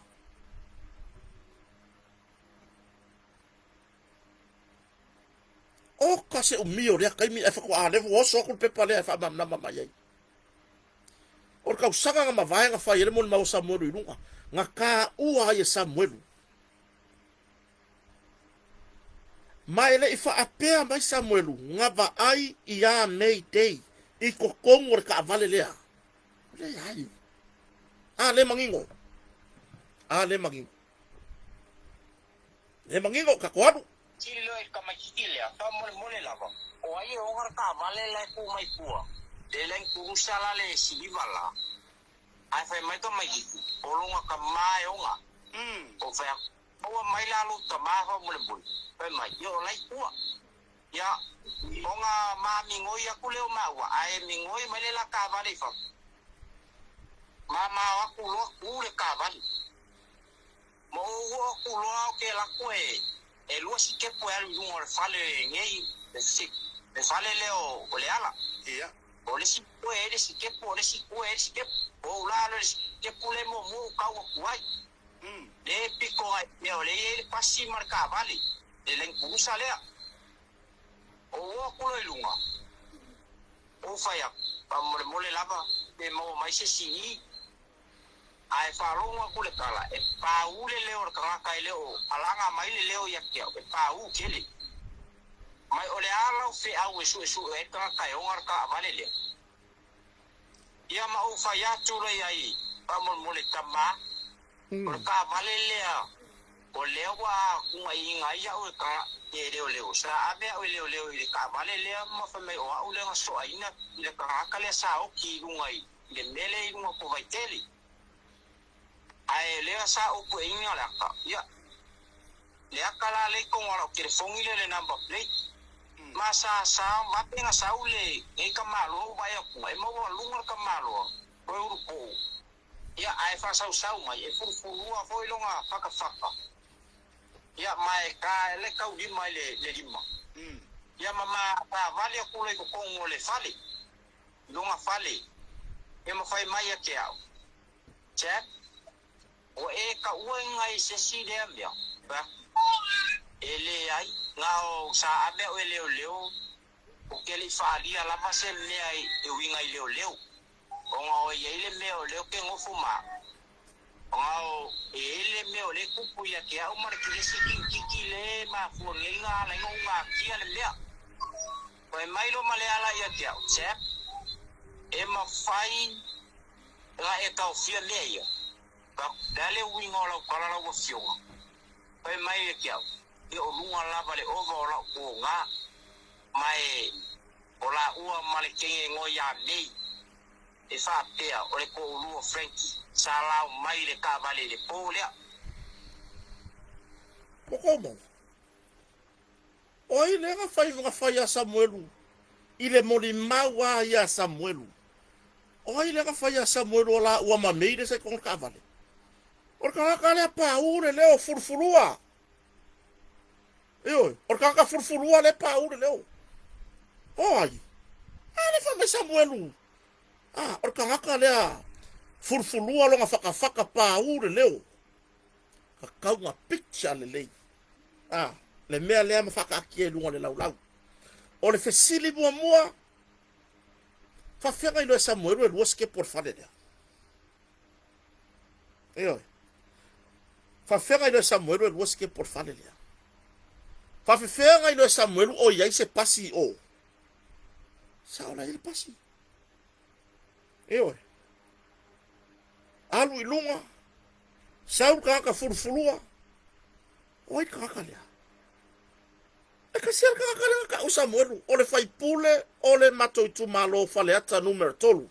Oka se umi o lea taimi ae faatoa lea ua oso atu le pepa lea e faamalamalama mai ai. O le tausaga na mavae na fai ai le molimau a Samuelu i luga, na taua ai e Samuelu. Ma e le i faapea mai Samuelu, Ga vaai iā May Day i totonu o le taavale lea. Leai. A le manino. A le manino. Le manino, tatou alu. Tililo i le tamaititi lea, faamolemole lava, o ai e oga le taavale la e tu mai tua, le Land Cruiser la le siliva la? Ae fai mai tamaititi, o lona tama e oga. Ou fai atu, Maua mai la lou tama faamolemole, fai mai, ia o la i tua. Ia, ona ma migoi atu lea o maua, ae migoi mai le la taavale i fafo. Ma ma o atu loa tu le taavale. Ma ou oo atu loa ou te alu atu e e lua sitepu e alu i luga o le fale nei, le fale lea o Leala. Ia. O le isi itu e i ai le sitepu, o le isi itu e i ai le sitepu. Ou la alu i le sitepu lea muamua ou tau atu ai. Lea e pito ai mea o lea e i ai le pasi ma le taavale, le Land Cruiser lea. Ou oo atu loa i luga, ou fai atu, faamolemole lava pe maua mai se isi i i. Ae faalogo atu le tala, e paū le leo o le tagata e le o alaga mai le leo ia te au, e paū tele. Mai o le a lau feau e suesue ai le tagata e oga le taavale lea? Ia ma ou fai atu loa i ai, faamolemole tama, o le taavale lea, o lea ua tuuaiina ai au e e leoleo. Sa ave au e leoleo i le taavale lea ma fai mai o au lea na soaina i le tagata lea sa oti i luga i le mea lea i luga o Vaitele. Ae o lea sa ou pueina le ata, ia, le ata la lea i totonu o lau telefoni lea le number plate. Ma sa sa vave ona sau lenei tamaloa ua vaai atu, e maualuga le tamaloa, toe ulupou. Ia, ae faasausau mai, e fulufulua foi lona fatafata. Ia, ma e ta le taulima i le lima. Ia, ma ma taavale atu loa i totonu o le fale, i lona fale, ia ma fai mai ia te au, Jack, ua e taua i se isi lea mea? Fai atu, E leai, na o sa ave au e leoleo, ou te le i faaalia lava se mea e uiga i leoleo. Ona o i ai le mea o lea ou te nofo ma au. Ona o e i ai le mea o lea e tupu ia te au ma le kilesi kikiki lea e mafua nei na ala ai ona ou natia le mea. Fai mai loa ma Leala ia te au, Jack, e mafai ona e taofia mea ia. Fai atu, O le a le uiga o lau tala lau afioga? Fai mai ia te au, Ia o luga lava le ova o lau toga, ma e o laua ma le teine igoa ia May, e faapea o le toalua o Frankie sa lao mai i le taavale i le po lea. Ua kou maua. O ai lea na fai na fai iā Samuelu i le molimau a ia Samuelu? O ai lea na fai iā Samuelu o laua ma May lea sa i totonu o le taavale? O le tagata lea paū le leo fulufulua. Ioe, o le tagata fulufulua lea paū le leo. O ai? A lea fai mai Samuelu. A, o le tagata lea fulufulua lona fakafaka paū le leo. Tatau na picture lelei. A, le mea lea ma faakaatia i luga o le laulau. O le fesili muamua, faafeagai loa e Samuelu e lua sikepu o le fale lea. Ioe. Faafefeagai loa e Samuelu e lua sikepu o le fale lea. Faafefeagai loa e Samuelu o i ai se pasi i o. Sao la i ai le pasi. Ioe. Alu i luga, sau le tagata fulufulua. O ai le tagata lea? E kasi lava le tagata lea na tau Samuelu, o le faipule o le matou itumalo Faleata numera 3.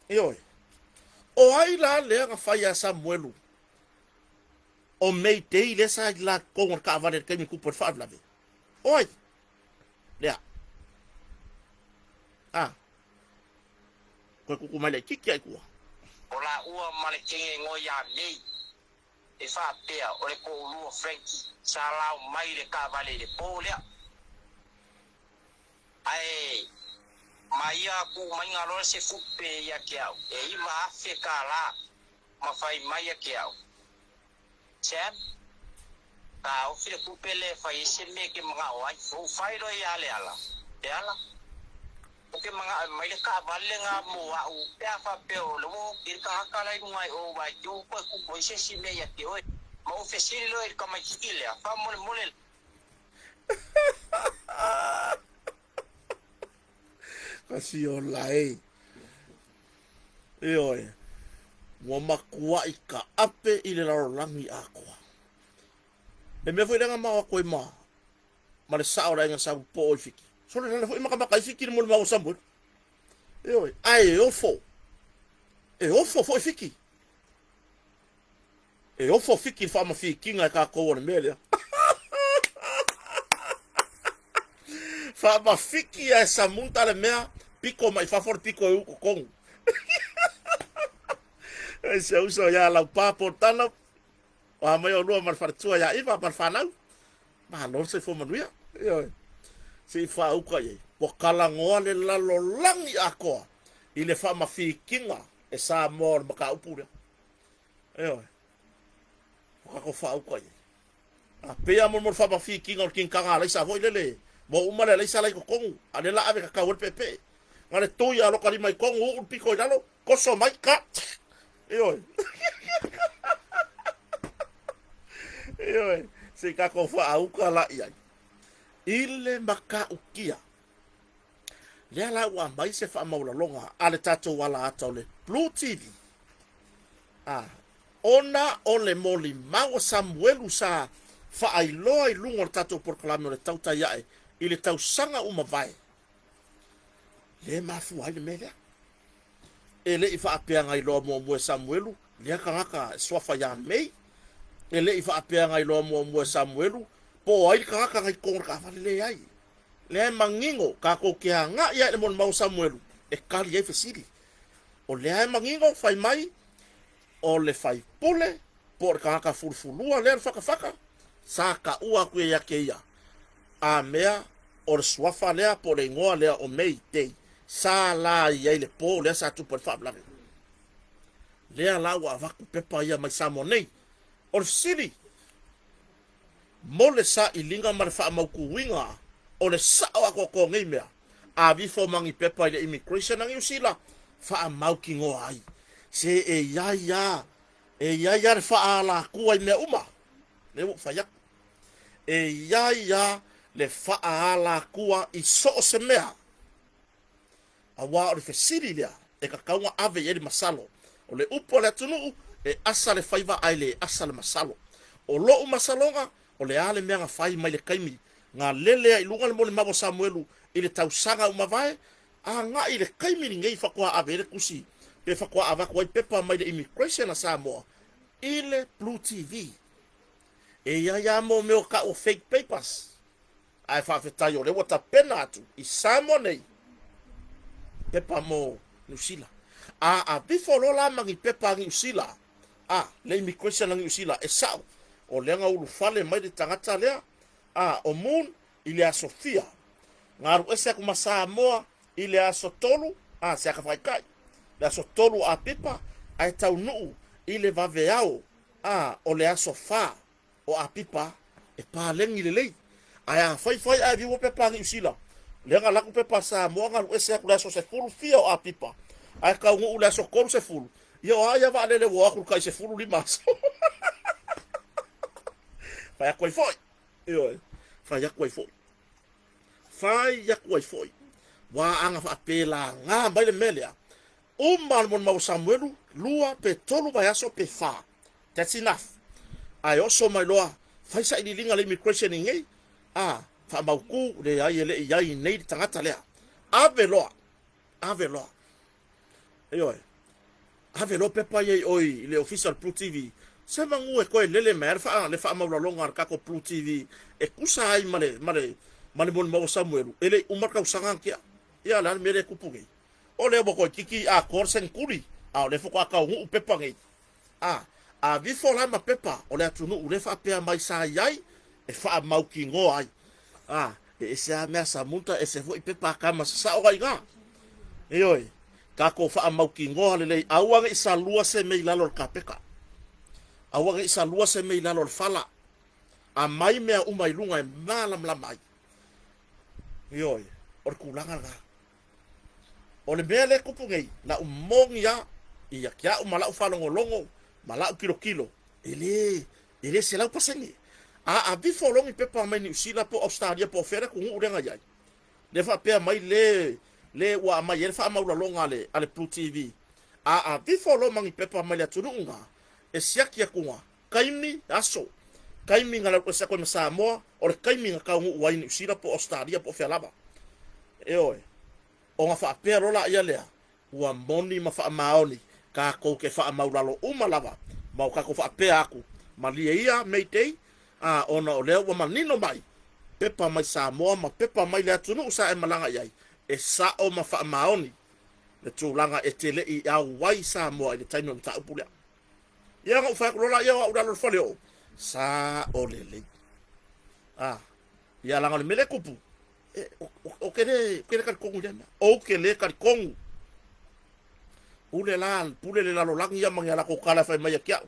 Ioe. O ai la lea na fai ia Samuelu o May Day lea sa i la totonu o le taavale i le taimi tupu ai le faalavelave? O ai? Lea. A. Koe kuku mai laitiiti ai tua. O laua ma le teine igoa ia May e faapea o le toalua Frankie sa lao mai i le taavale i le po lea. Ae ma ia tuumaiga loa se fupe ia te au e $9,000 ma fai mai ia te au, Sam, taofi le tupe lea e fai ai se mea e te manao ai. Ou fai loa ia Leala, Leala, ou te manao e mai le taavale lena mo au pe a faapea o lea ua oti ai le tagata la i luga i o aua e te ua toe tupu ai se isi mea ia te oe. Ma ou fesili loa i le tamaitiiti lea, Faamolemole. Kasi ola e. Ioe, ua matuai taape i le lalolagi atoa. Le mea foi lea na mao atu ai ma, ma le sao o le aiga Saupoo i Fiti. Sole lale foi makamaka ai Fiti i le molimau a Samuelu. Ioe, ae e ofo, e ofo foi Fiti. E ofo Fiti i le faamafikiga e tatou o le mea lea. Faamafiki ae samuta le mea, piko mai fafo le piko e u totonu. E si ou uso ia Laupa Portano, o a mai olua ma le faletua ia Iva ma le fanau. Malo le soifua manuia. Ioe. Se i faauka i ai. Ua talanoa le lalolagi atoa i le faamafikiga e Samoa o le mataupu lea. Ioe. Ua tatou faauka i ai. A pei lava mo le faamafikiga o le kinitaga alaisa foi lele, ua uma le alaisa la i totonu, a o lea la ave tatau ai le peepee. Na le tui a loka lima i tonu, uu le pito i lalo, toso mai, ka. Ioe. Ioe. Se i tatou faauka la i ai. I le matautia, lea la ua aumai se faamaualaloga a le tatou alaata o le Blue TV. A, ona o le molimau a Samuelu sa faailoa i luga o le tatou polokalame o le Tautai Ae i le tausaga ua mavae, lea e mafua ai le mea lea. E le i faapea na iloa muamua e Samuelu lea tagata e suafa ia Mei. E le i faapea na iloa muamua e Samuelu po o ai le tagata na i totonu o le taavale. Leai. Lea e manino tatou te agai lava i le molimau a Samuelu e tali ai fesili. O lea e manino fai mai o le faipule po o le tagata fulufulua lea le fatafata sa taua atu ia te ia a mea o le suafa lea po o le igoa lea o May Day sa la i ai le po lea sa tupu ai le faalavelave. Lea la ua avatu pepa ia mai Samoa nei. O le fesili, mo le sailiga ma le faamautuina o le sao atoatoa o nei mea, avifo ma ni pepa i le Immigration a Niu Sila, faamautinoa ai. Se e i ai a, e i ai a le faaalatua i mea uma. Lea ua ou fai atu. E i ai a le faaalatua i so o se mea. Aua o le fesili lea e tatau ona ave i ai le masalo. O le upu a le atunuu, e asa le faiva ae le asa le masalo. O lou masaloga, o le a le mea na fai mai le taimi na lele ai i luga le molimau a Samuelu i le tausaga ua mavae, agai i le taimi lenei faatoa ave ai le tusi pe faatoa avatu ai pepa mai le Immigration a Samoa i le Blue TV. E i ai lava mo mea o tau o fake papers. Ae faafetai o lea ua tapena atu i Samoa nei pepa mo Niu Sila. A avifo loa la ma ni pepa a Niu Sila, a le immigration a Niu Sila e sao, o lea na ulufale mai le tagata lea, a o Moon i le aso fia. Na alu ese atu ma Samoa i le aso 3, a se aka faaitai, le aso 3 o Apipa, ae taunuu i le vaveao, a o le aso 4 o Apipa e paleni lelei. Ae a faifai ae viua pepa a Niu Sila, lea na laku pepa a Samoa na alu ese atu le aso sefulu fia o Apipa, ae taunuu le aso 30, ia o a ia vaalele ua o atu le tai 15 aso. Fai atu ai foi. Ioe, fai atu ai foi. Fai atu ai foi. Ua aga faapelagā mai le mea lea. Uma le molimau a Samuelu, lua pe tolu vaiaso pe fa. That's enough. Ae oso mai loa, fai sailiiliga a le immigration i nei, a, faamautu, leai e le i ai nei le tagata lea. Ave loa, ave loa. Ioe. Ave loa pepa ia i oi i le ofisa o le Blue TV. Se manu e toe lele mai ai le, faa, le faamaualaloga a le tatou Blue TV e tusa ai ma le, ma le, ma le molimau a Samuelu, e le i uma le tausaga na tea. Ia, o le a le mea lea e tupu nei? O lea ua toeitiiti atoa le seneturi, a o lea faatoa taunuu pepa nei. A, avifo la ma pepa o le atunuu lea faapea mai sa i ai e faamautinoa ai. A, e ese lava mea samuta, ese foi pepa a tama sasao ai ina. Ioe, tatou faamautinoa lelei, aua ne i salua se mea i lalo o le kapeta. Aua ne i salua se mea i lalo o le fala. Aumai mea uma i luga e malamalama ai. Ioe, o le tulaga lena. O le mea lea e tupu nei, lau moni lava ia te au ma lau faalogologo ma lau tilotilo, e le E le 100%. A avifo loa ni pepa mai Niu Sila po o Ausetalia po o fea le atunuu lea na i ai, lea faapea mai le le ua aumai ai le faamaualaloga a le a le Blue TV. A avifo loa ma ni pepa mai le atunuu na, e siaki atu na taimi, aso, taimi na alu ese atu ai ma Samoa, o le taimi na taunuu ai i Niu Sila po o Ausetalia po o fea lava. Ioe. Ona faapea loa laia lea, Ua moni ma faamaoni takou ke faamaulalo uma lava ma o takou faapea aku, malie ia May Day, a ona o lea ua manino mai pepa mai Samoa ma pepa mai le atunuu sa e malaga i ai, e sao ma faamaoni le tulaga e te le i auai Samoa i le taimi o le mataupu lea. Ia na ou fai atu loa laia o au i lalo o le fale oo, sao lelei. A, ia leaga o le mea lea e tupu, E, o ke le, o ke le talitonu i lea mea. Ou ke le talitonu. Pule la, pule le lalolagi ia ma ni a latou tala e fai mai ia te au.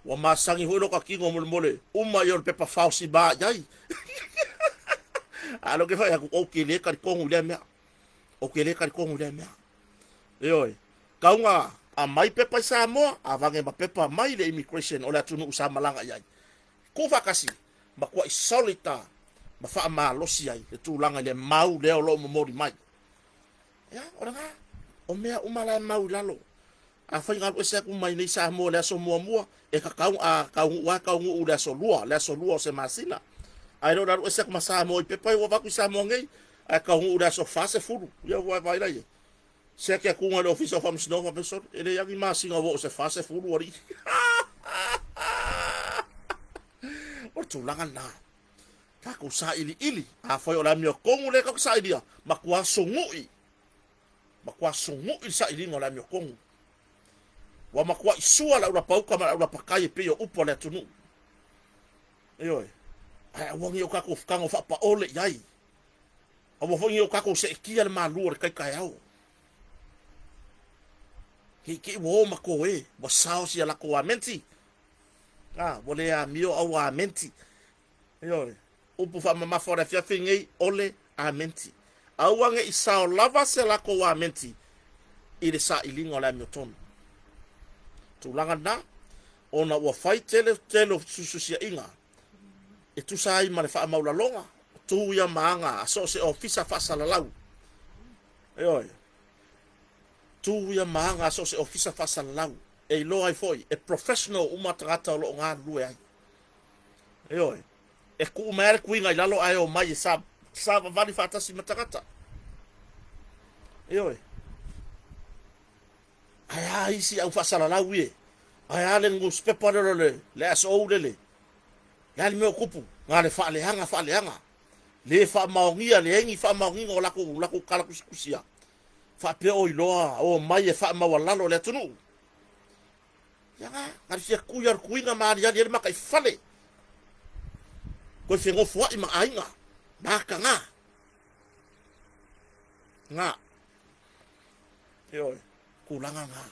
Ua masani foi lota tino molemole, uma ia o le pepa fao sima i ai. A o lea ou te fai atu, ou te le talitonu i lea mea. Ou te le talitonu i lea mea. Ioe, tau na aumai pepa i Samoa, avane ma pepa mai le immigration o le atunuu sa malaga i ai. Tuufaatasi, matuai solid a ma faamalosi ai le tulaga i le mau lea o lo o momoli mai. Ia, o lena, o mea uma la e mau i lalo. Afai na alu ese atu mai nei Samoa i le aso muamua, e tatau a taunuu lava taunuu i le aso lua, le aso lua o se masina. Ae le o le alu ese atu ma Samoa i pepa ia ua avatu i Samoa nei, ae taunuu i le aso 40. Ia ua e vaai la i ai. Siaki atu i le Ofisa o Faamasinoga faapea, Sole, e leai lava ni masina ua oo se 40 alii. O le tulaga lena. Tatou sailiili, afai o le amiotonu lea tatou te sailia, matua sunu'i, matua sunu'i le sailiga o le amiotonu. Ua matuai sua le aulapauta ma le aulapatai e pei o upu a le atunuu. Ioe. Ae aua ne i o tatou tago faapaole i ai. Aua foi ne i o tatou seetia le malu o le tai taeao. Ne i te i ua o ma toe, ua sao si a latou amenti. A, ua le amio a ua amenti. Ioe. Upu faamamafa o le afiafi nei, o le amenti. Aua ne i sao lava se latou amenti i le sailiga o le amiotonu. Tulaga lena, ona ua fai tele tele o fesuisuisiaiga e tusa ai ma le faamaualaloga, o tu ia ma aga a so o se ofisa faasalalau. Ioe. Tu ia ma aga a so o se ofisa faasalalau e iloa ai foi e professional uma tagata o lo o galulue ai. Ioe. E tuu mai lava le tuiga i lalo ae omai e sa savavali faatasi ma tagata. Ioe. Ae a isi au faasalalau ie? Ae a le newspaper lea o le, le SO lele? Le a le mea o tupu? Na le faaleaga faaleaga. Le faamaonia, leai ni faamaoniga o latou, latou tala tusitusia. Faapea o iloa o mai e faamaualalo le atunuu. Ia na, na le fia tui o le tuiga ma aliali ai le mataifale. Toe fenofoai ma aiga, ma ataga. Na. Ioe, tulaga na.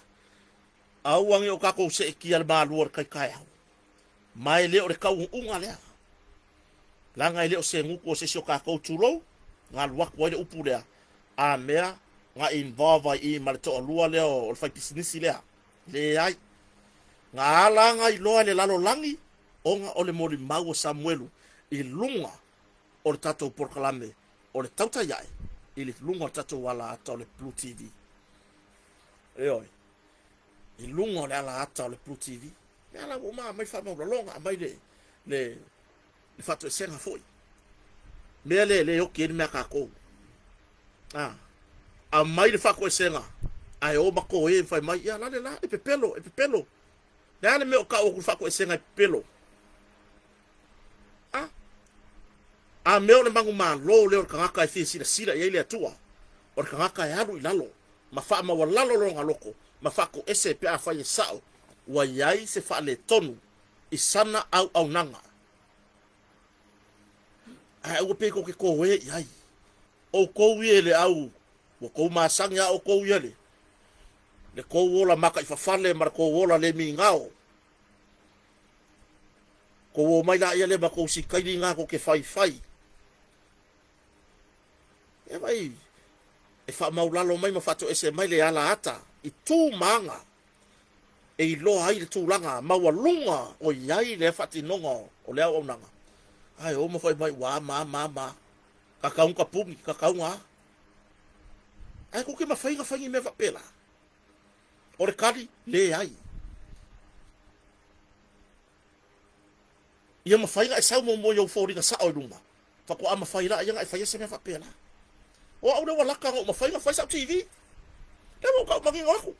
Aua ne i o tatou seetia le malu o le tai taeao. Ma e le o le taunuuga lea. Leaga e le o se gutu o se isi o tatou, tulou, na alu atu ai le upu lea, a mea na involve ai i ma le toalua lea o le faipisinisi lea. Leai. Na ala na iloa e le lalolagi ona o le molimau o Samuelu i luga o le tatou polokalame o le tautai ae i le luga o le tatou alaata o le Blue TV. Ioe. I luga o le alaata o le Blue TV. Lea la ua uma aumai faamaualaloga, aumai le, le, le faatoesega foi. Mea lea e le oki ai le mea a tatou. Ah, aumai le faatoesega, ae o ma toe fai mai, ia lale la, e pepelo, e pepelo. Le a le mea o tau atu le faatoesega e pepelo? Ah, a mea o le manumalo lea o le tagata e fia silasila i ai le Atua, o le tagata e alu i lalo ma faamaualalo lona loto ma faatoese pe afai e sao ua i ai se faaletonu i sana auaunaga. Ae aua pei tou te toe i ai. Outou ia le au, ua tou masani lava outou ia le, le tou ola mataifafale ma le tou ola le migao. Tou omai laia lea ma tou sikaili na tou te faifai. Ia vai, e faamaulalo mai ma faatoese mai le alaata i tu ma aga. e iloa ai le tulaga maualuga o i ai le faatinoga o le auaunaga, ae o ma fai mai ua ama ama ama, kakauga puni, kakauga a. Ae kuke mafai na fai ni mea faapela. O le kali, leai. Ia mafai na e sau muamua i ou foliga sao i luma, faatoa mafai laia na e faia se mea faapela. O au lea ua laka na ou mafai na fai sau TV. Lea ua ou tau manino atu.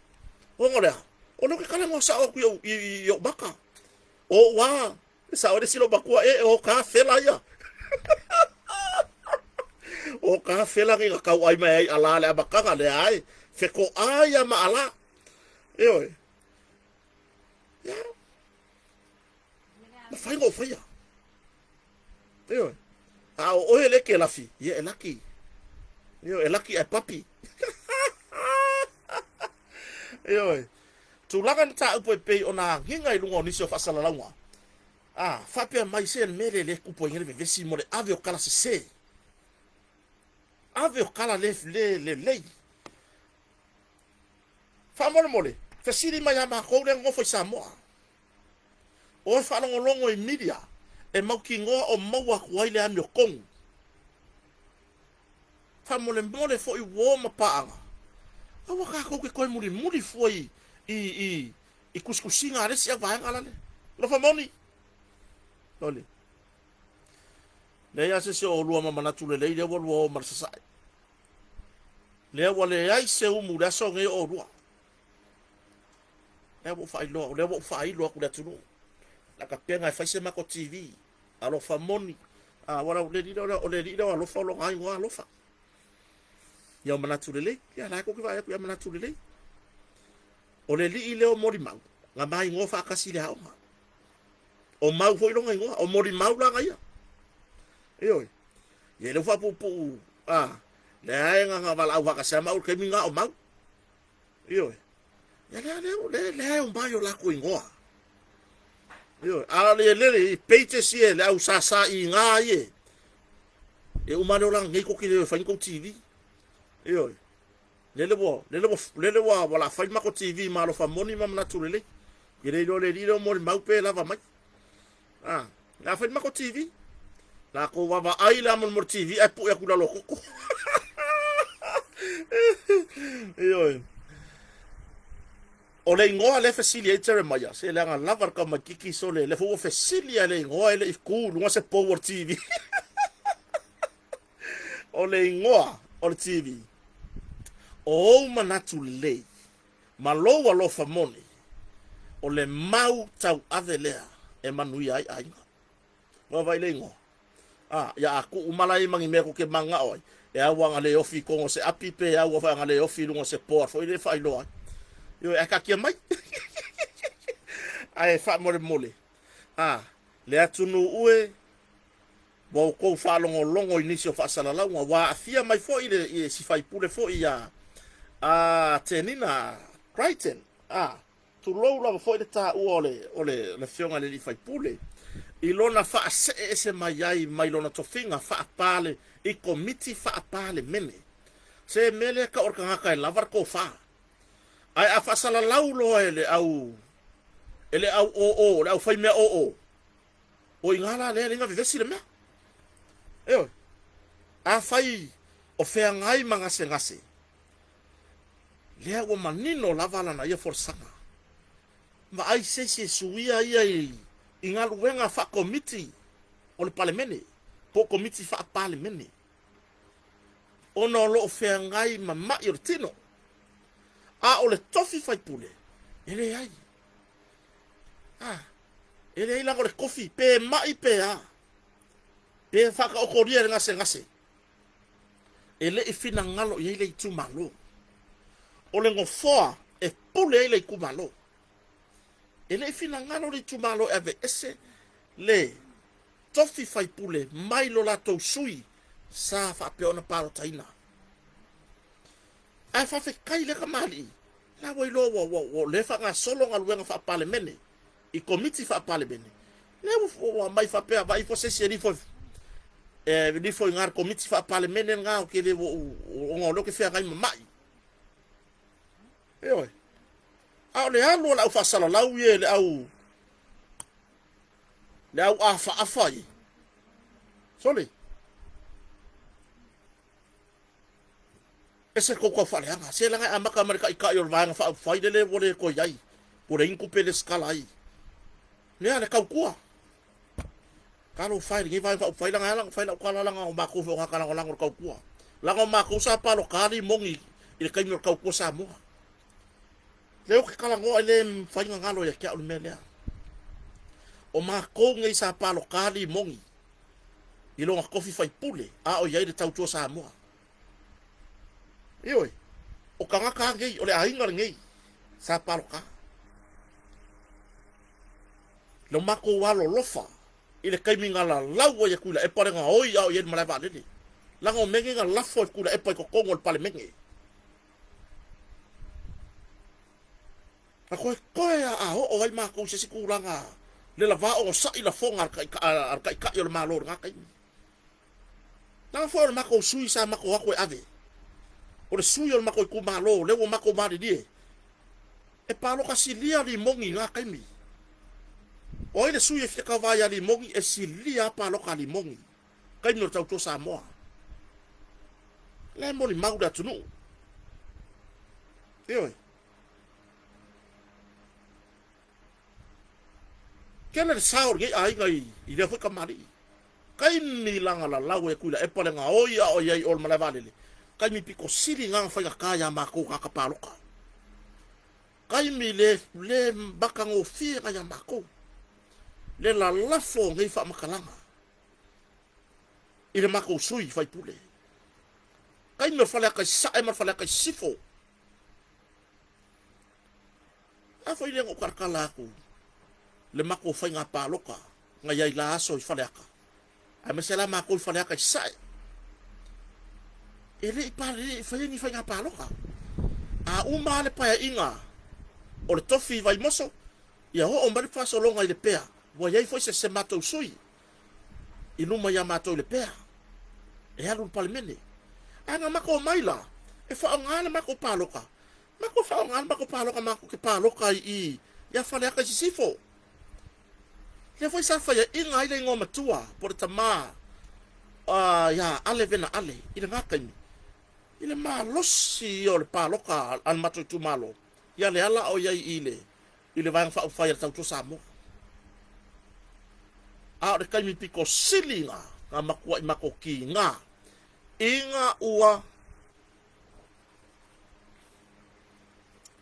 Ona o le a? O lea ou te talanoa sao atu i ou, i, i ou maka. O ou a, e sao ai le isi loomatua, e, o ka fela ia. O ka fela nei na tau ai mai ai ala le amataga, leai, feto'a ia ma ala. Ioe. Ia, mafai ona ou faia. Ioe. A o oe le ke lafi, ia e laki. Ioe, e laki ae papi. Ioe. Tulaga mataupu e pei ona agiga i luga o nisi o faasalalauga. A, faapea mai se mea lea le tupu ai nei le vevesi mo le ave o tala sese. Ave o tala le le lelei. Faamolemole, fesili mai ia matou lea nonofo i Samoa. Oe faalogologo i media e mautinoa o maua atu ai le amiotonu. Faamolemole foi uo ma paaga, aua tatou te toe mulimuli fua i, i, i, i tusitusiga a le isi auvaega lale. Alofa moni. Lole. Leai lava se isi o oulua ma manatu lelei lea ua lua o ma le sasae. Lea ua leai se umu i le aso nei o oulua. Lea ua ou faailoa, lea ua ou faailo atu i le atunuu. La tapena e fai se matou TV. Alofa moni. A, wala, o le alii lea, o le alii lea o alofa o lona igoa alofa. Ia o manatu lelei. Ia la e kou ke vaai atu ia manatu lelei. O le alii lea o molimau, na ma igoa faatasi i le aoga. O mau foi lona igoa, o molimau la ia. Ioe. Ia le faapuupuu, a, leai na na valaau faatasi ma au i le taimi na o mau. Ioe. Ia lea lea lea lea o mai o lakou igoa. Ioe. A le lele i pages ia le au sasa i ngā ie. E uma le olaga nei koki le fai kou TV. Ioe. Lele ua lele ua lele ua wala fai mako TV ma alofa moni ma manatu lelei. Ke le iloa le alii lea o molimau pe lava mai. Ah, la fai mako TV. La ko vaavaai la mo mo TV ai pue aku lalo koko. Ioe. O le igoa le fesili ai Jeremiah, se leaga lava le tamaititi sole, le foi ua fesili a le igoa e le i ku luga se pou o le TV. O le igoa o le TV, o ou manatu lelei ma lou alofa moni, o le mau tauave lea e manuia ai aiga. Vaavaai le igoa. A, ia a kuu mala i ma ni mea ko ke mangao ai, e au anga le ofi i koga o se api pe e au anga le ofi i luga o se board foi le faailoa ai. Ioe, ae taatia mai. Ae faamolemole, a, le atunuu e, Ua outou faalogologo i nisi o faasalalauga, ua aafia mai foi le i si faipule foi ia a Tenina Crichton, a tulou lava foi le taua o le o le le afioga i le alii faipule i lona faasee ese mai ai mai lona tofiga faapale i Komiti Faapalemene. Se mea lea tau o le tagata e lava le tofa. Ae a faasalalau loa e le au e le au oo, le aufaimea oo, O i ina la lea leai na vevesi le mea. Ioe. Afai o feagai ma gasegase, lea ua manino lava lana ia folasaga. Vaai se isi e suia ia i, i galuega faakomiti o le Palemene, po o komiti faapalemene, ona o lo o feagai ma mai o le tino. A o le tofi faipule, e leai. Ah, e leai lava o le kofi, pe mai pe a, pe faataotolia i le gasegase, e le i finagalo i ai le itumalo. O le nofoa e pule ai le itumalo. E le i finagalo le itumalo e aveese le tofi faipule mai lo latou sui sa faapea ona palotaina. Ae faafetai lea kamalii, la ua iloa ua, ua, ua lea faagasolo galuega faapalemene i komiti faapalemene. Lea ua, ua aumai faapea, vaai ifo se isi e nifo e nifo i ngā komiti faapalemene ngā o ke le ua, ona o lea o ke feagai ma mai. Ioe. A o le alu a le au faasalalau ia le au le au afaafa ia. Sole. Ese kou tau faaleaga. Se leaga e amata mai le taitai o le Vaega Faaupufai lele ua le toe i ai, ua leai ni tupe lesitala ai. Lea le tautua. Talofa e i lenei Vaega Faaupufai leaga e ala ona fai lau tala leaga o matou foi o tagata lagolago i le tautua. Leaga o matou sa palota Limoni i le taimi o le tautua Samoa. Lea ou te talanoa e le mafai ona galo ia te au le mea lea. O matou nei sa palota Limoni i lona tofi faipule a o i ai le tautua Samoa. Ioe, o tagata lava nei, o le aiga lenei sa palota. Lo matou alolofa i le taimi na lalau ai e Tuilaepa le gaoi a o i ai le malae vaalele. Leaga o mea nei na lafo e Tuilaepa i totonu o le Palemene. Na toetoe lava a oo ai matou i se isi tulaga le lava onosai lafoga a le Taitai o le Malo i lena taimi. Leaga foi o le matou sui sa matou o atu e ave, o le sui o le matou itumalo lea ua matou malilie e palota silia Limoni i lena taimi. O ai le sui e fia tauva ia Limoni e silia lava palota a Limoni taimi o le tautua Samoa. La e molimau le atunuu. Ioe. Tele le sao o lenei aiga i lea foi kamalii. Taimi lana lalau e Tuilaepa le gaoi a o i ai i o le malae vaalele, taimi pito sili na na faigata iā matou tagata paloka. Taimi le le matagofie na iā matou le lalafo o nei faamatalaga i le matou sui faipule. Taimi o le Faleata i Sasae ma le Faleata i Sisifo. A foi lea na ou talatala atu le matou faiga palota na i ai la aso i Faleata, aemaise la matou i Faleata i Sasae, e le i palelei i faia ni faiga palota. A uma lava le paeaiga o le tofi i Vaimoso, ia oo mai le faasologa i Lepea, ua i ai foi se matou sui i luma ia matou i Lepea e alu i le Palemene. Ae na matou omai la e faaaoga le matou palota Matou faaaoga le matou palota matou te palota ai i ia Faleata i Sisifo. Lea foi sa faiaina ai le igoa matua po o le tama ia Ale Vena Ale i lena taimi i le malosi ia o le palota a le matou itumalo ia Leala a o i ai i le i le Vaega Faaupufai a le Tautua Samoa. A o le taimi pito sili na na matuai matou kiga ina ua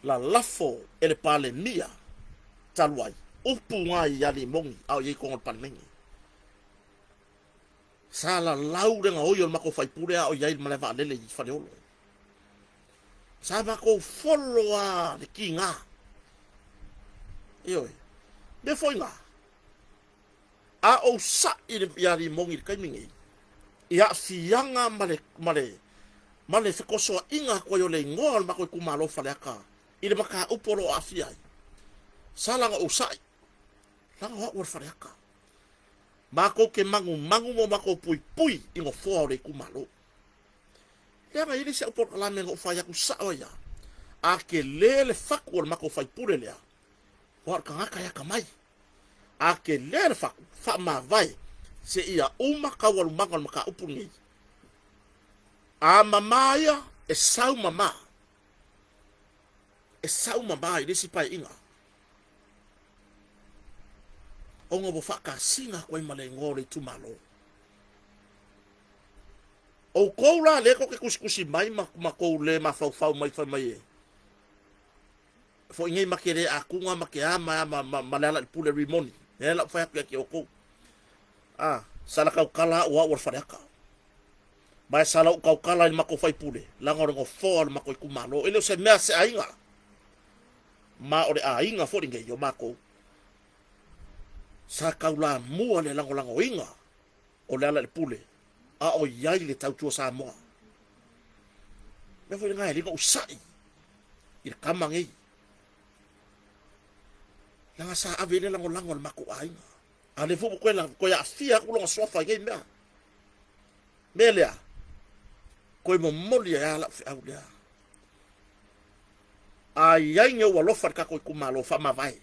lalafo e le Palemia talu ai upu na i Limoni a o i ai i totonu o le Palemene. Sa lalau le gaoi o le matou faipule a o i ai i le malae vaalele i Faleolo. Sa matou folo a le kiga. Ioe. Mea foi na, A ou sa'i iā Limoni i le taimi nei, i aafiaga ma le, ma le, ma le fetosoaʻiga atu ai o le igoa o le matou itumalo o Faleata i le mataupu o lo o aafia ai, sa la ona ou sa'i, leaga o au o le Faleata. Matou te manumanu ma matou puipui i nofoa o le itumalo. Leaga e i ai le isi au polokalame na ou fai atu sao ai lava, a tele le fatu o le matou faipule lea, aua o le tagata e atamai. A tele le fatu, faamavae seia uma taualumaga o le mataupu lenei. A mama ia, e sau mama. E sau mama i le isi paeaiga. Ona ua faatasina atu ai ma le igoa o le itumalo. Outou la lea tou te tusitusi mai ma tou le mafaufau mai fai mai e foi nei ma te le atuga ma te a ma a ma Lealailepule Rimoni. Lea la ou fai atu ia te outou. A, sala tautala au o au o le Faleata. Ma e sala ou tautala i le matou faipule, leaga o le nofoa o le matou itumalo. E le o se mea a se aiga, ma o le aiga foi lenei o matou sa taulamua le lagolagoina o Lealailepule a o i ai le tautua Samoa. Mea foi lena e le na ou sa'i i le tama nei. Leaga sa ave i le lagolago a le matou aiga. A lea foi ua toe, toe aafia atu lona suafa i nei mea. Mea lea, toe momoli ai lava lau feau lea. A i ai ni ou alofa i le tatou itumalo, faamavae.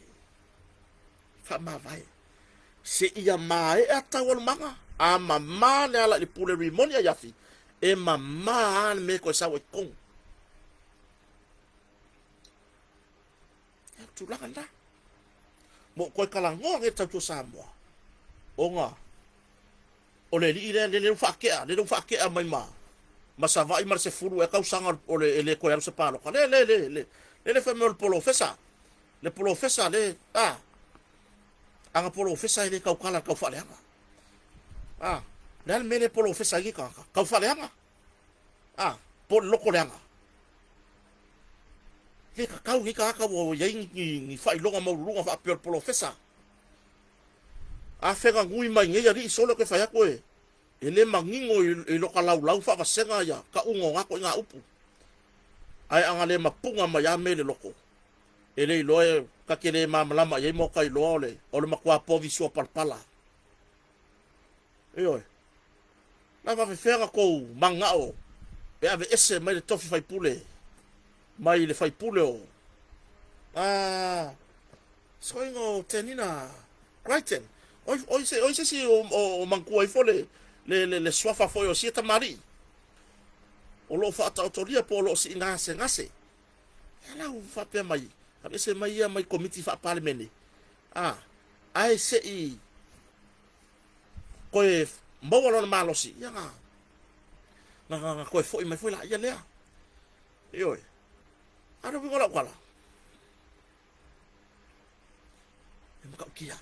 Faamavae. Seia maea taualumaga, a mama le ala i le pule rimoni a Iafi, e mama lava le mea e toe sau ai i totonu. Ia, o le tulaga lena. Ma ou toe talanoa nei i le Tautua Samoa, ona o le alii lea, lele ua faatea, lele ua faatea mai ma ma Savaii ma le 10 ea tausaga o le e le toe alu se palota. Le, le, le, le, le, le fai mai o le polofesa, le polofesa le, a, ana polofesa e le tautala i le tau faaleaga. A, le a le mea le polofesa ai nei tagata? Tau faaleaga. A, po o le loto leaga. Le tatau nei tagata ua i ai ni, ni, ni faailoga maualuluga faapea o le polofesa. A feganui mai nei alii sole ou te fai atu e e le manino i loka laulau faavasega ia tauga o na toaiga upu. Ae ana le mapuna mai a mea i le loto, e le iloa e ta te le malamalama i ai ma o ta iloa o le o le matua povi suapalapala. Ioe. Na faafefea na tou manao e aveese mai le tofi faipule mai le faipule o a soiga o Tenina Crichton. Oi oi se oi se si o, o, o manatua ifo le le le, le suafa foi o sia tamalii o lo o faataotolia po o lo o siigasegase. Ia la ua faapea mai, aveese mai ia mai komiti faa-Palemene, a, ae se i toe maua lona malosi, ia na, na, na, na toe foi mai foi laia lea. Ioe. A o le uiga o lau tala, e matautia.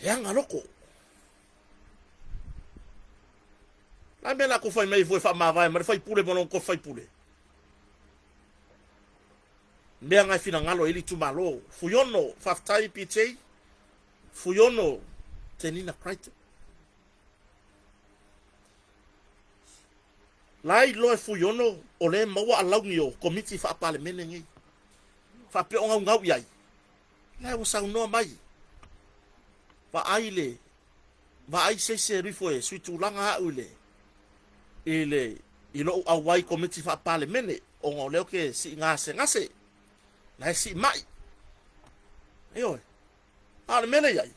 Leaga loko. La mea la kou fai mai foi faamavae ma le faipule ma lona tofi faipule. Mea na e finagalo ai le itumalo. Fuiono, faafetai PJ. Fuiono, Tenina Crichton. La iloa e Fuiono o lea e maua alauni o komiti faa-Palemene nei. Faapea o gaugau i ai. La ua saunoa mai. Vaai le vaai se isi e alu ifo e sui tulaga au i le i le i lou auai komiti faa-Palemene ona o lea ou te sii gasegase, la e sii mai. Ioe. A o le mea lea i ai,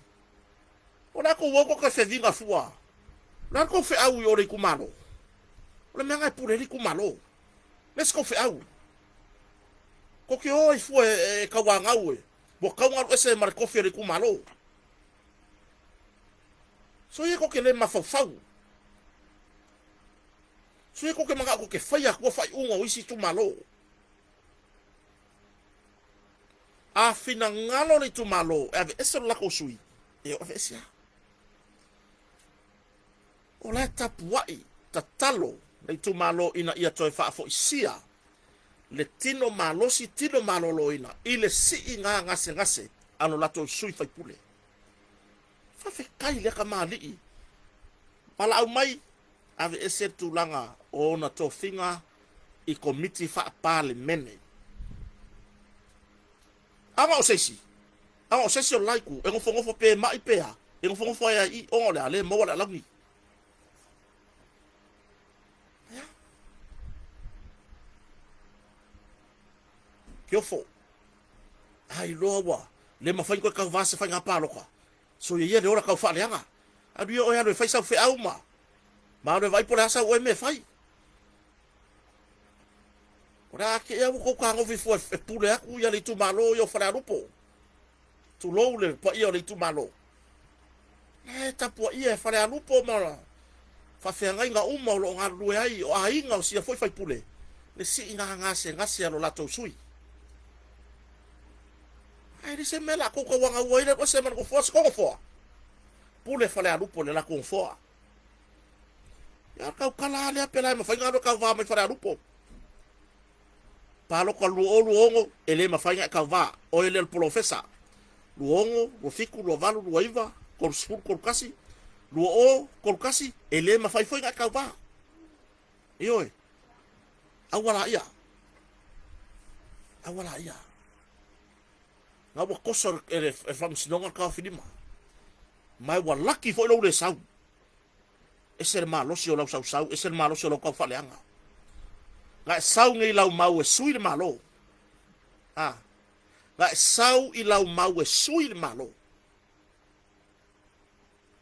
o le a tou o tou toe feviga fua, o le a le tou feau i o le itumalo? O le mea lena e pule ai le itumalo. Le isi tou feau. Tou te o ai fua e, e tauanau e, ua tau ona alu ese ma le tofi a le itumalo. Soia tou te le mafaufau. Soia tou te manao tou te faia atua faaiuga o isi itumalo. A finagalo le itumalo e aveese lo latou sui, e o aveese lava. O la e tapuai tatalo le itumalo ina ia toe faafoisia le tino malosi, tino maloloina i le siiga gasegase a lo latou sui faipule. Faafetai lea kamali'i. Valaau mai, aveese le tulaga o ona tofiga i Komiti Faa-Palemene. Ana o se isi, ana o se isi o le la itu, e nofonofo pe ma'i pe a, e nofonofo ai lava i i, ona o le a le maua le alauni. Ia. Kiofo. A iloa ua le mafai ona toe tauva se faiga palota, soia ia le ola tau faaleaga. Alu ia oe alu e fai sau feau ma ma alu e vaai po o le a sau oe mea e fai. O le a tea ua tou tagofi fua e pule atu ia le itumalo ia o Falealupo. Tulou le paia o le itumalo. La e tapuaia e Falealupo ma faafeagaiga uma o lo o galulue ai o aiga o sia foi faipule le siiga gasegase a lo latou sui. Ae le se mea la kou tauagaua ai le alu ese ma le nofoa se kou nofoa. Pule Falealupo i le latou nofoa. Ia tautala lava lea pe la e mafai ona alu e tauva mai Falealupo. Palota 2026 e le mafai ona e tauva. Oe lea o le polofesa. 26, 27, 28, 29, 30, 31, 20, 31 e le mafai foi ona e tauva. Ioe. Aua laia. Aua laia. Na ua toso e le faamasinoga le taofilima. Ma ua laki foi lou le sau. Ese le malosi o lau sausau, ese le malosi o lau tau faaleaga. Na e sau nei lau mau e sui le Malo. A, na e sau i lau mau e sui le Malo.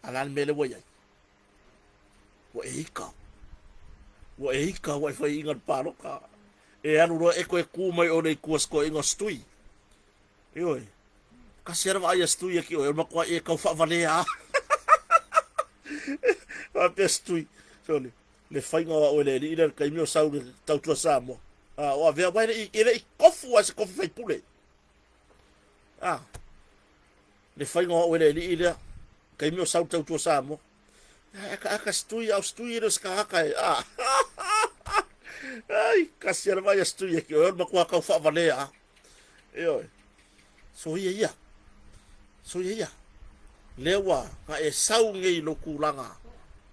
A le a le mea lea ua i ai? Ua e ika. Ua e ika ua e faiaina i le palota. E alu loa e toe tu mai oe i tua se toeaina o Setui. Ioe. Kasi lava le vaai a Setui ia te oe, o le matua e tau faavalea lava. Faapea Setui, sole, le faiga o au e le alii lea i le taimi o sau i le tautua Samoa. A, o avea, aua e le i, e le i tofu lava i se tofi faipule. A, le faiga o au e le alii lea, taimi o sau tautua Samoa. Aka aka stui au stui e le o se tagata e. A. Ai, kasi ala vai a stui e ki oe, o le matua kau whaavalea a. Ioe. So ia ia. So ia ia. Lea ua nga e sau nei i lou tulaga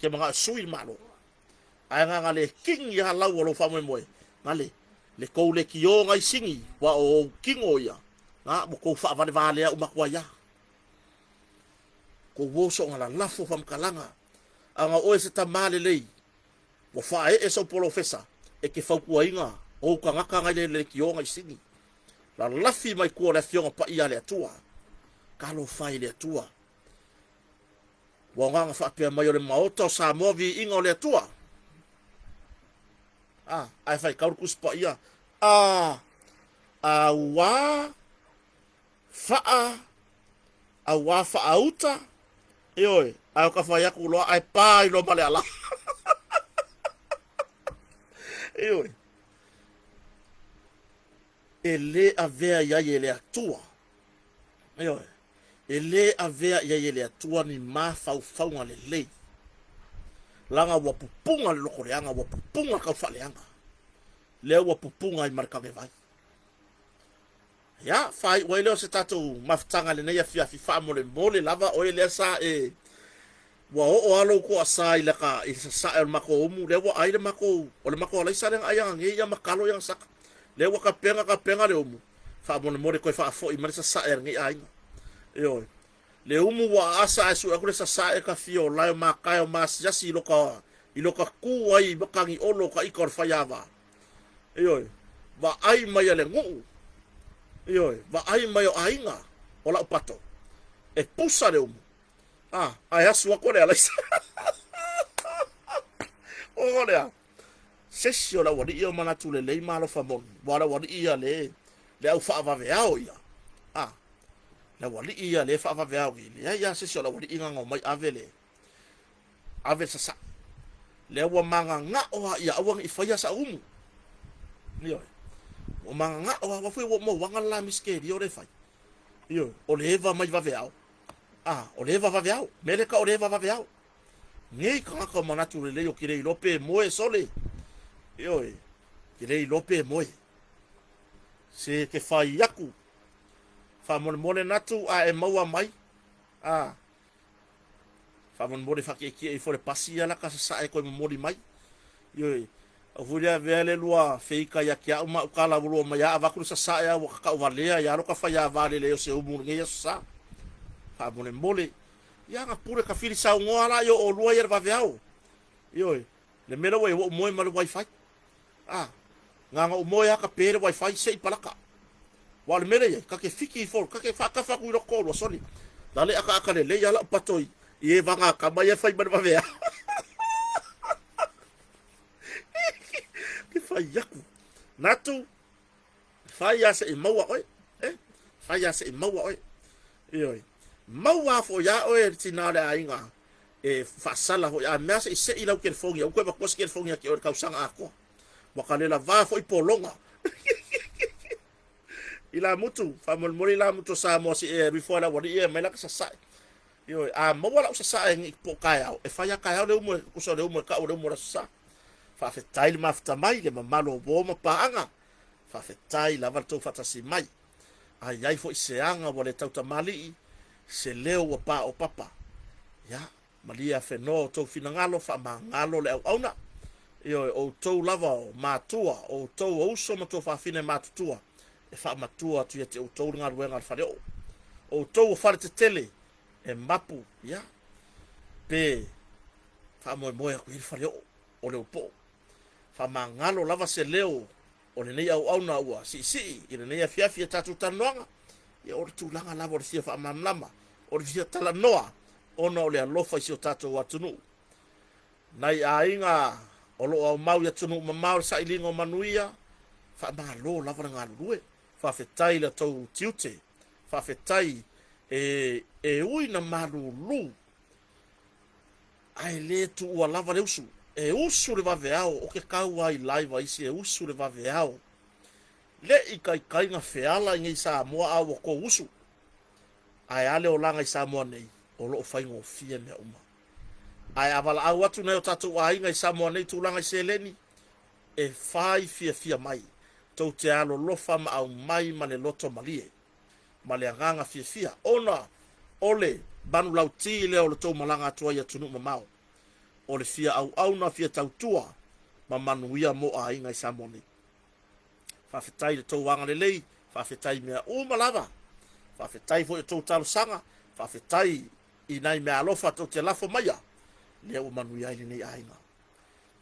ke manao e sui le Malo. Ae nga nga le kingi ha lau o lou faamoemoe, nga le le kou lekiō ngai singi, ua o ou kino ia, nga ua kou faavalevalea uma atu ai a. Kou oso nga lalafo faamatalaga, a nga oe se tamā lelei, ua faaee sou polofesa e ke fautuaina ou tagata ngai le lekiō ngai singi. Lalafi mai tua o le Afioga Paia a le Atua. Talofa e i le Atua. Ua agaga faapea mai o le Maota o Samoa viiga o le Atua. A, ae faitau le Tusi Paia, a, auā faa, auā faaauta, ioe, ae o ka fai atu loa, ae pā ai loa ma le ala. Ioe. E lē avea i ai e le Atua. Ioe. E lē avea i ai e le Atua ni mafaufauga lelei, leaga ua pupuga le lokoleaga, ua pupuga le taufaaleaga, lea ua pupuga ai ma le tagevai. Ia, faaiu ai lea o se tatou mafutaga i lenei afiafi, faamolemole lava oe lea sa e ua oo lava lou toasa i laka i le sasae o le matou umu, lea ua ai le matou, o le matou alaisa lea na ai ana nei ia ma talo ia na saka. Lea ua tapena tapena le umu, faamolemole toe faafoi mai le sasae a lenei aiga. Ioe. Le umu ua aasa ae sue atu le sasae ka fia o lae o makae o maasiasi i loka i loka ku ai i makani olo o ka ika o le faiava. Ioe. Vaai mai a le nuu. Ioe. Vaai mai o aiga o lau pato. E pusa le umu. Ah, ae asu atu le alaisa. O lea. Sesi o le aualii o manatu lelei ma alofa moni. Ua le aualii ia le le au faavaveao ia. Ah, le aualii ia le faavaveao i leai a sesi o le aualii nganga o mai ave le ave le sasae. Lea ua magagao a ia aua ne i faia sa umu. Ioe. Ua magagao a ua foi ua mauaga le la misikerio le fai. Ioe, o le eva mai vaveao. Ah, o le eva vaveao. Mea le ka o le eva vaveao. Nei tagata o manatu lelei o ke le iloa pe moe sole. Ioe, ke le iloa pe moe. Se ke fai aku. Faamolemole natu a e maua mai. A, faamolemole faakiekie ifo le pasi ia laka sasae koe momoli mai. Ioe, au foi lea avea le lua feika ia te au ma au tala ua lua mai a avatu le sasae a ua kakauvalea ia alo ka fai a valele o se umu lenei aso sa. Faamolemole, ia na pule ka fili saunoa la i o olua ia le vaveao. Ioe, le mea lea ua i ai ua ou moe ma le wifi. A, na ona ou moe lava ka pe le wifi se i palaka. Aua o le mea lea e i ai, ta te fiki ifo, ta te faatafa atu i loko olua, sole. Na le akaaka lelei lava lau pato i, i e vaga kama ia e fai ma le vaveao. Ke fai aku. Natu, fai a se i maua oe. Eh, fai a se i maua oe. Ioe. Maua foi ia oe le tina o le aiga e faasala foi a mea se i sei lau telefoni aua toe avatua se telefoni ia te oe i le tausaga atoa. Ua ka le lavā foi pologa. Ilamutu, faamolemole ilamutu o Samoa se i e alu ifo ai le aualii ia e aumai laka sasae. Ioe, a maua lau sasae i po o taeao, e fai lava taeao le umu e tusa o le umu e tau o le umu o le Aso Sa. Faafetai le mafuta mai, le mamalu o uo ma paaga. Faafetai lava le tou faatasi mai. A i ai foi se aga ua le tautamalii, se leo ua paopapa, ia, malie afenoa outou finagalo, faamagalo le auauna. Ioe, o outou lava o matua, o outou o uso ma tuafafine matutua, e faamatua atu ia te outou le galuega a le faleoo. O outou o fale tetele, e mapu, ia, pe faamoemoe atu i ai le faleoo o Leupoo. Faamagalo lava se leo o lenei auauna ua siisii i lenei afiafi i a tatou talanoaga, ia o le tulaga lava o le fia faamalamalama, o le fia talanoa ona o le alofa i si o tatou atunuu. Nai aiga o lo o aumau i atunuu mamao le sailiga o manuia, faamalo lava le galulue. Faafetai i la tou tiute, faafetai e, e ui na malulu ae le tuua lava le usu. E usu le vaveao, o ke kau ai live a isi e usu le vaveao. Le i kaikaiga feala i nei Samoa a ua tou usu. Ae a le olaga i Samoa nei, o lo o faigofie mea uma. Ae a valaau atu nai o tatou aiga i Samoa nei tulaga i seleni, e fai fiafia mai. Tou te alolofa ma aumai ma le loto malie, ma le agaga fiafia, ona o le manulauti lea o le tou malaga atu ai i atunuu mamao, o le fia auauna, fia tautua ma manuia mo aiga i Samoa nei. Faafetai i le tou agalelei, faafetai i mea uma lava. Faafetai foi i tou talosaga, faafetai i nai meaalofa tou te lafo maia, lea ua manuia ai lenei aiga.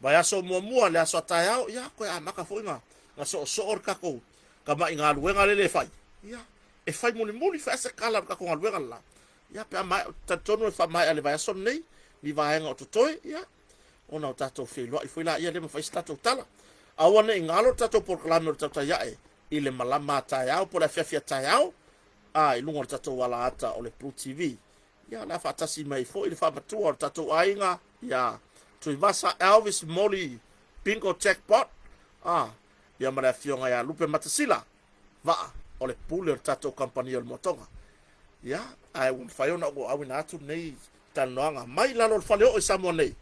Vaiaso muamua, le aso a taeao, ia, toe amata foi na, na soosoo le tatou tamai galuega lele e fai. Ia, e fai mulimuli, fai se kala o le tatou galuega le la. Ia, pe a maea, talitonu e faamaea le vaiaso lenei, ni vaega o totoe, ia, ona o tatou feiloai foi laia lea ma fai se tatou tala. Aua ne i galo le tatou polokalame o le tautai ae i le malama a taeao po o le afiafi a taeao, a i luga o le tatou alaata o le Blue TV. Ia, o le a faatasi mai foi le faamatua o le tatou aiga, ia Tuivasa Elvis Moli Bingo Jackpot, a, ia ma le afioga ia Lupe Matasila, Vaa, o le pule o le tatou kamupani o le Moatoga. Ia, ae ua mafai ona ou auina atu lenei talanoaga mai lalo o le faleoo i Samoa nei,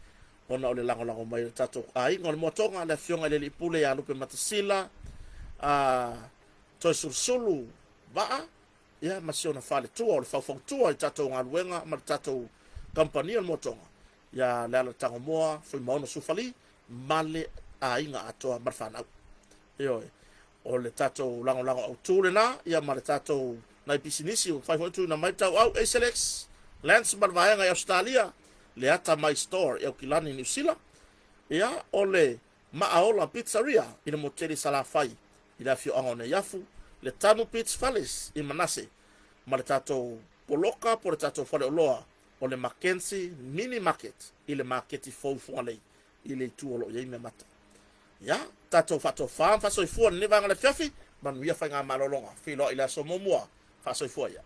ona o le lagolago mai o le tatou aiga o le Moatoga, le afioga i le alii pule ia Lupe Matasila, a, Toesulusulu Vaa, ia ma si ona faletua o le faufautua i tatou galuega ma le tatou kamupani o le Moatoga, ia Leala Tagomoa, Fuimaono Sufali, ma le aiga atoa ma le fanau. Ioe, o le tatou lagolago autu lena, ia ma le tatou nai pisinisi ua mafai foi ona tuuina mai le tauau Acelex, Lance ma le vaega i Ausetalia, le Ata Mai Store i Aukilani, Niu Sila, ia o le Maaola Pizzeria i le moteli Salafai i le afioaga o Neiafu, le Tanu Beach Fales i Manase, ma le tatou poloka po o le tatou faleoloa o le Mackenzie Mini Market i le maketi fou i Fugalei i le itu o lo o i ai meamata. Ia, tatou faatofa ma faasoifua i lenei vaega o le afiafi, manuia faigamalologa, feiloai i le aso muamua, faasoifua ia.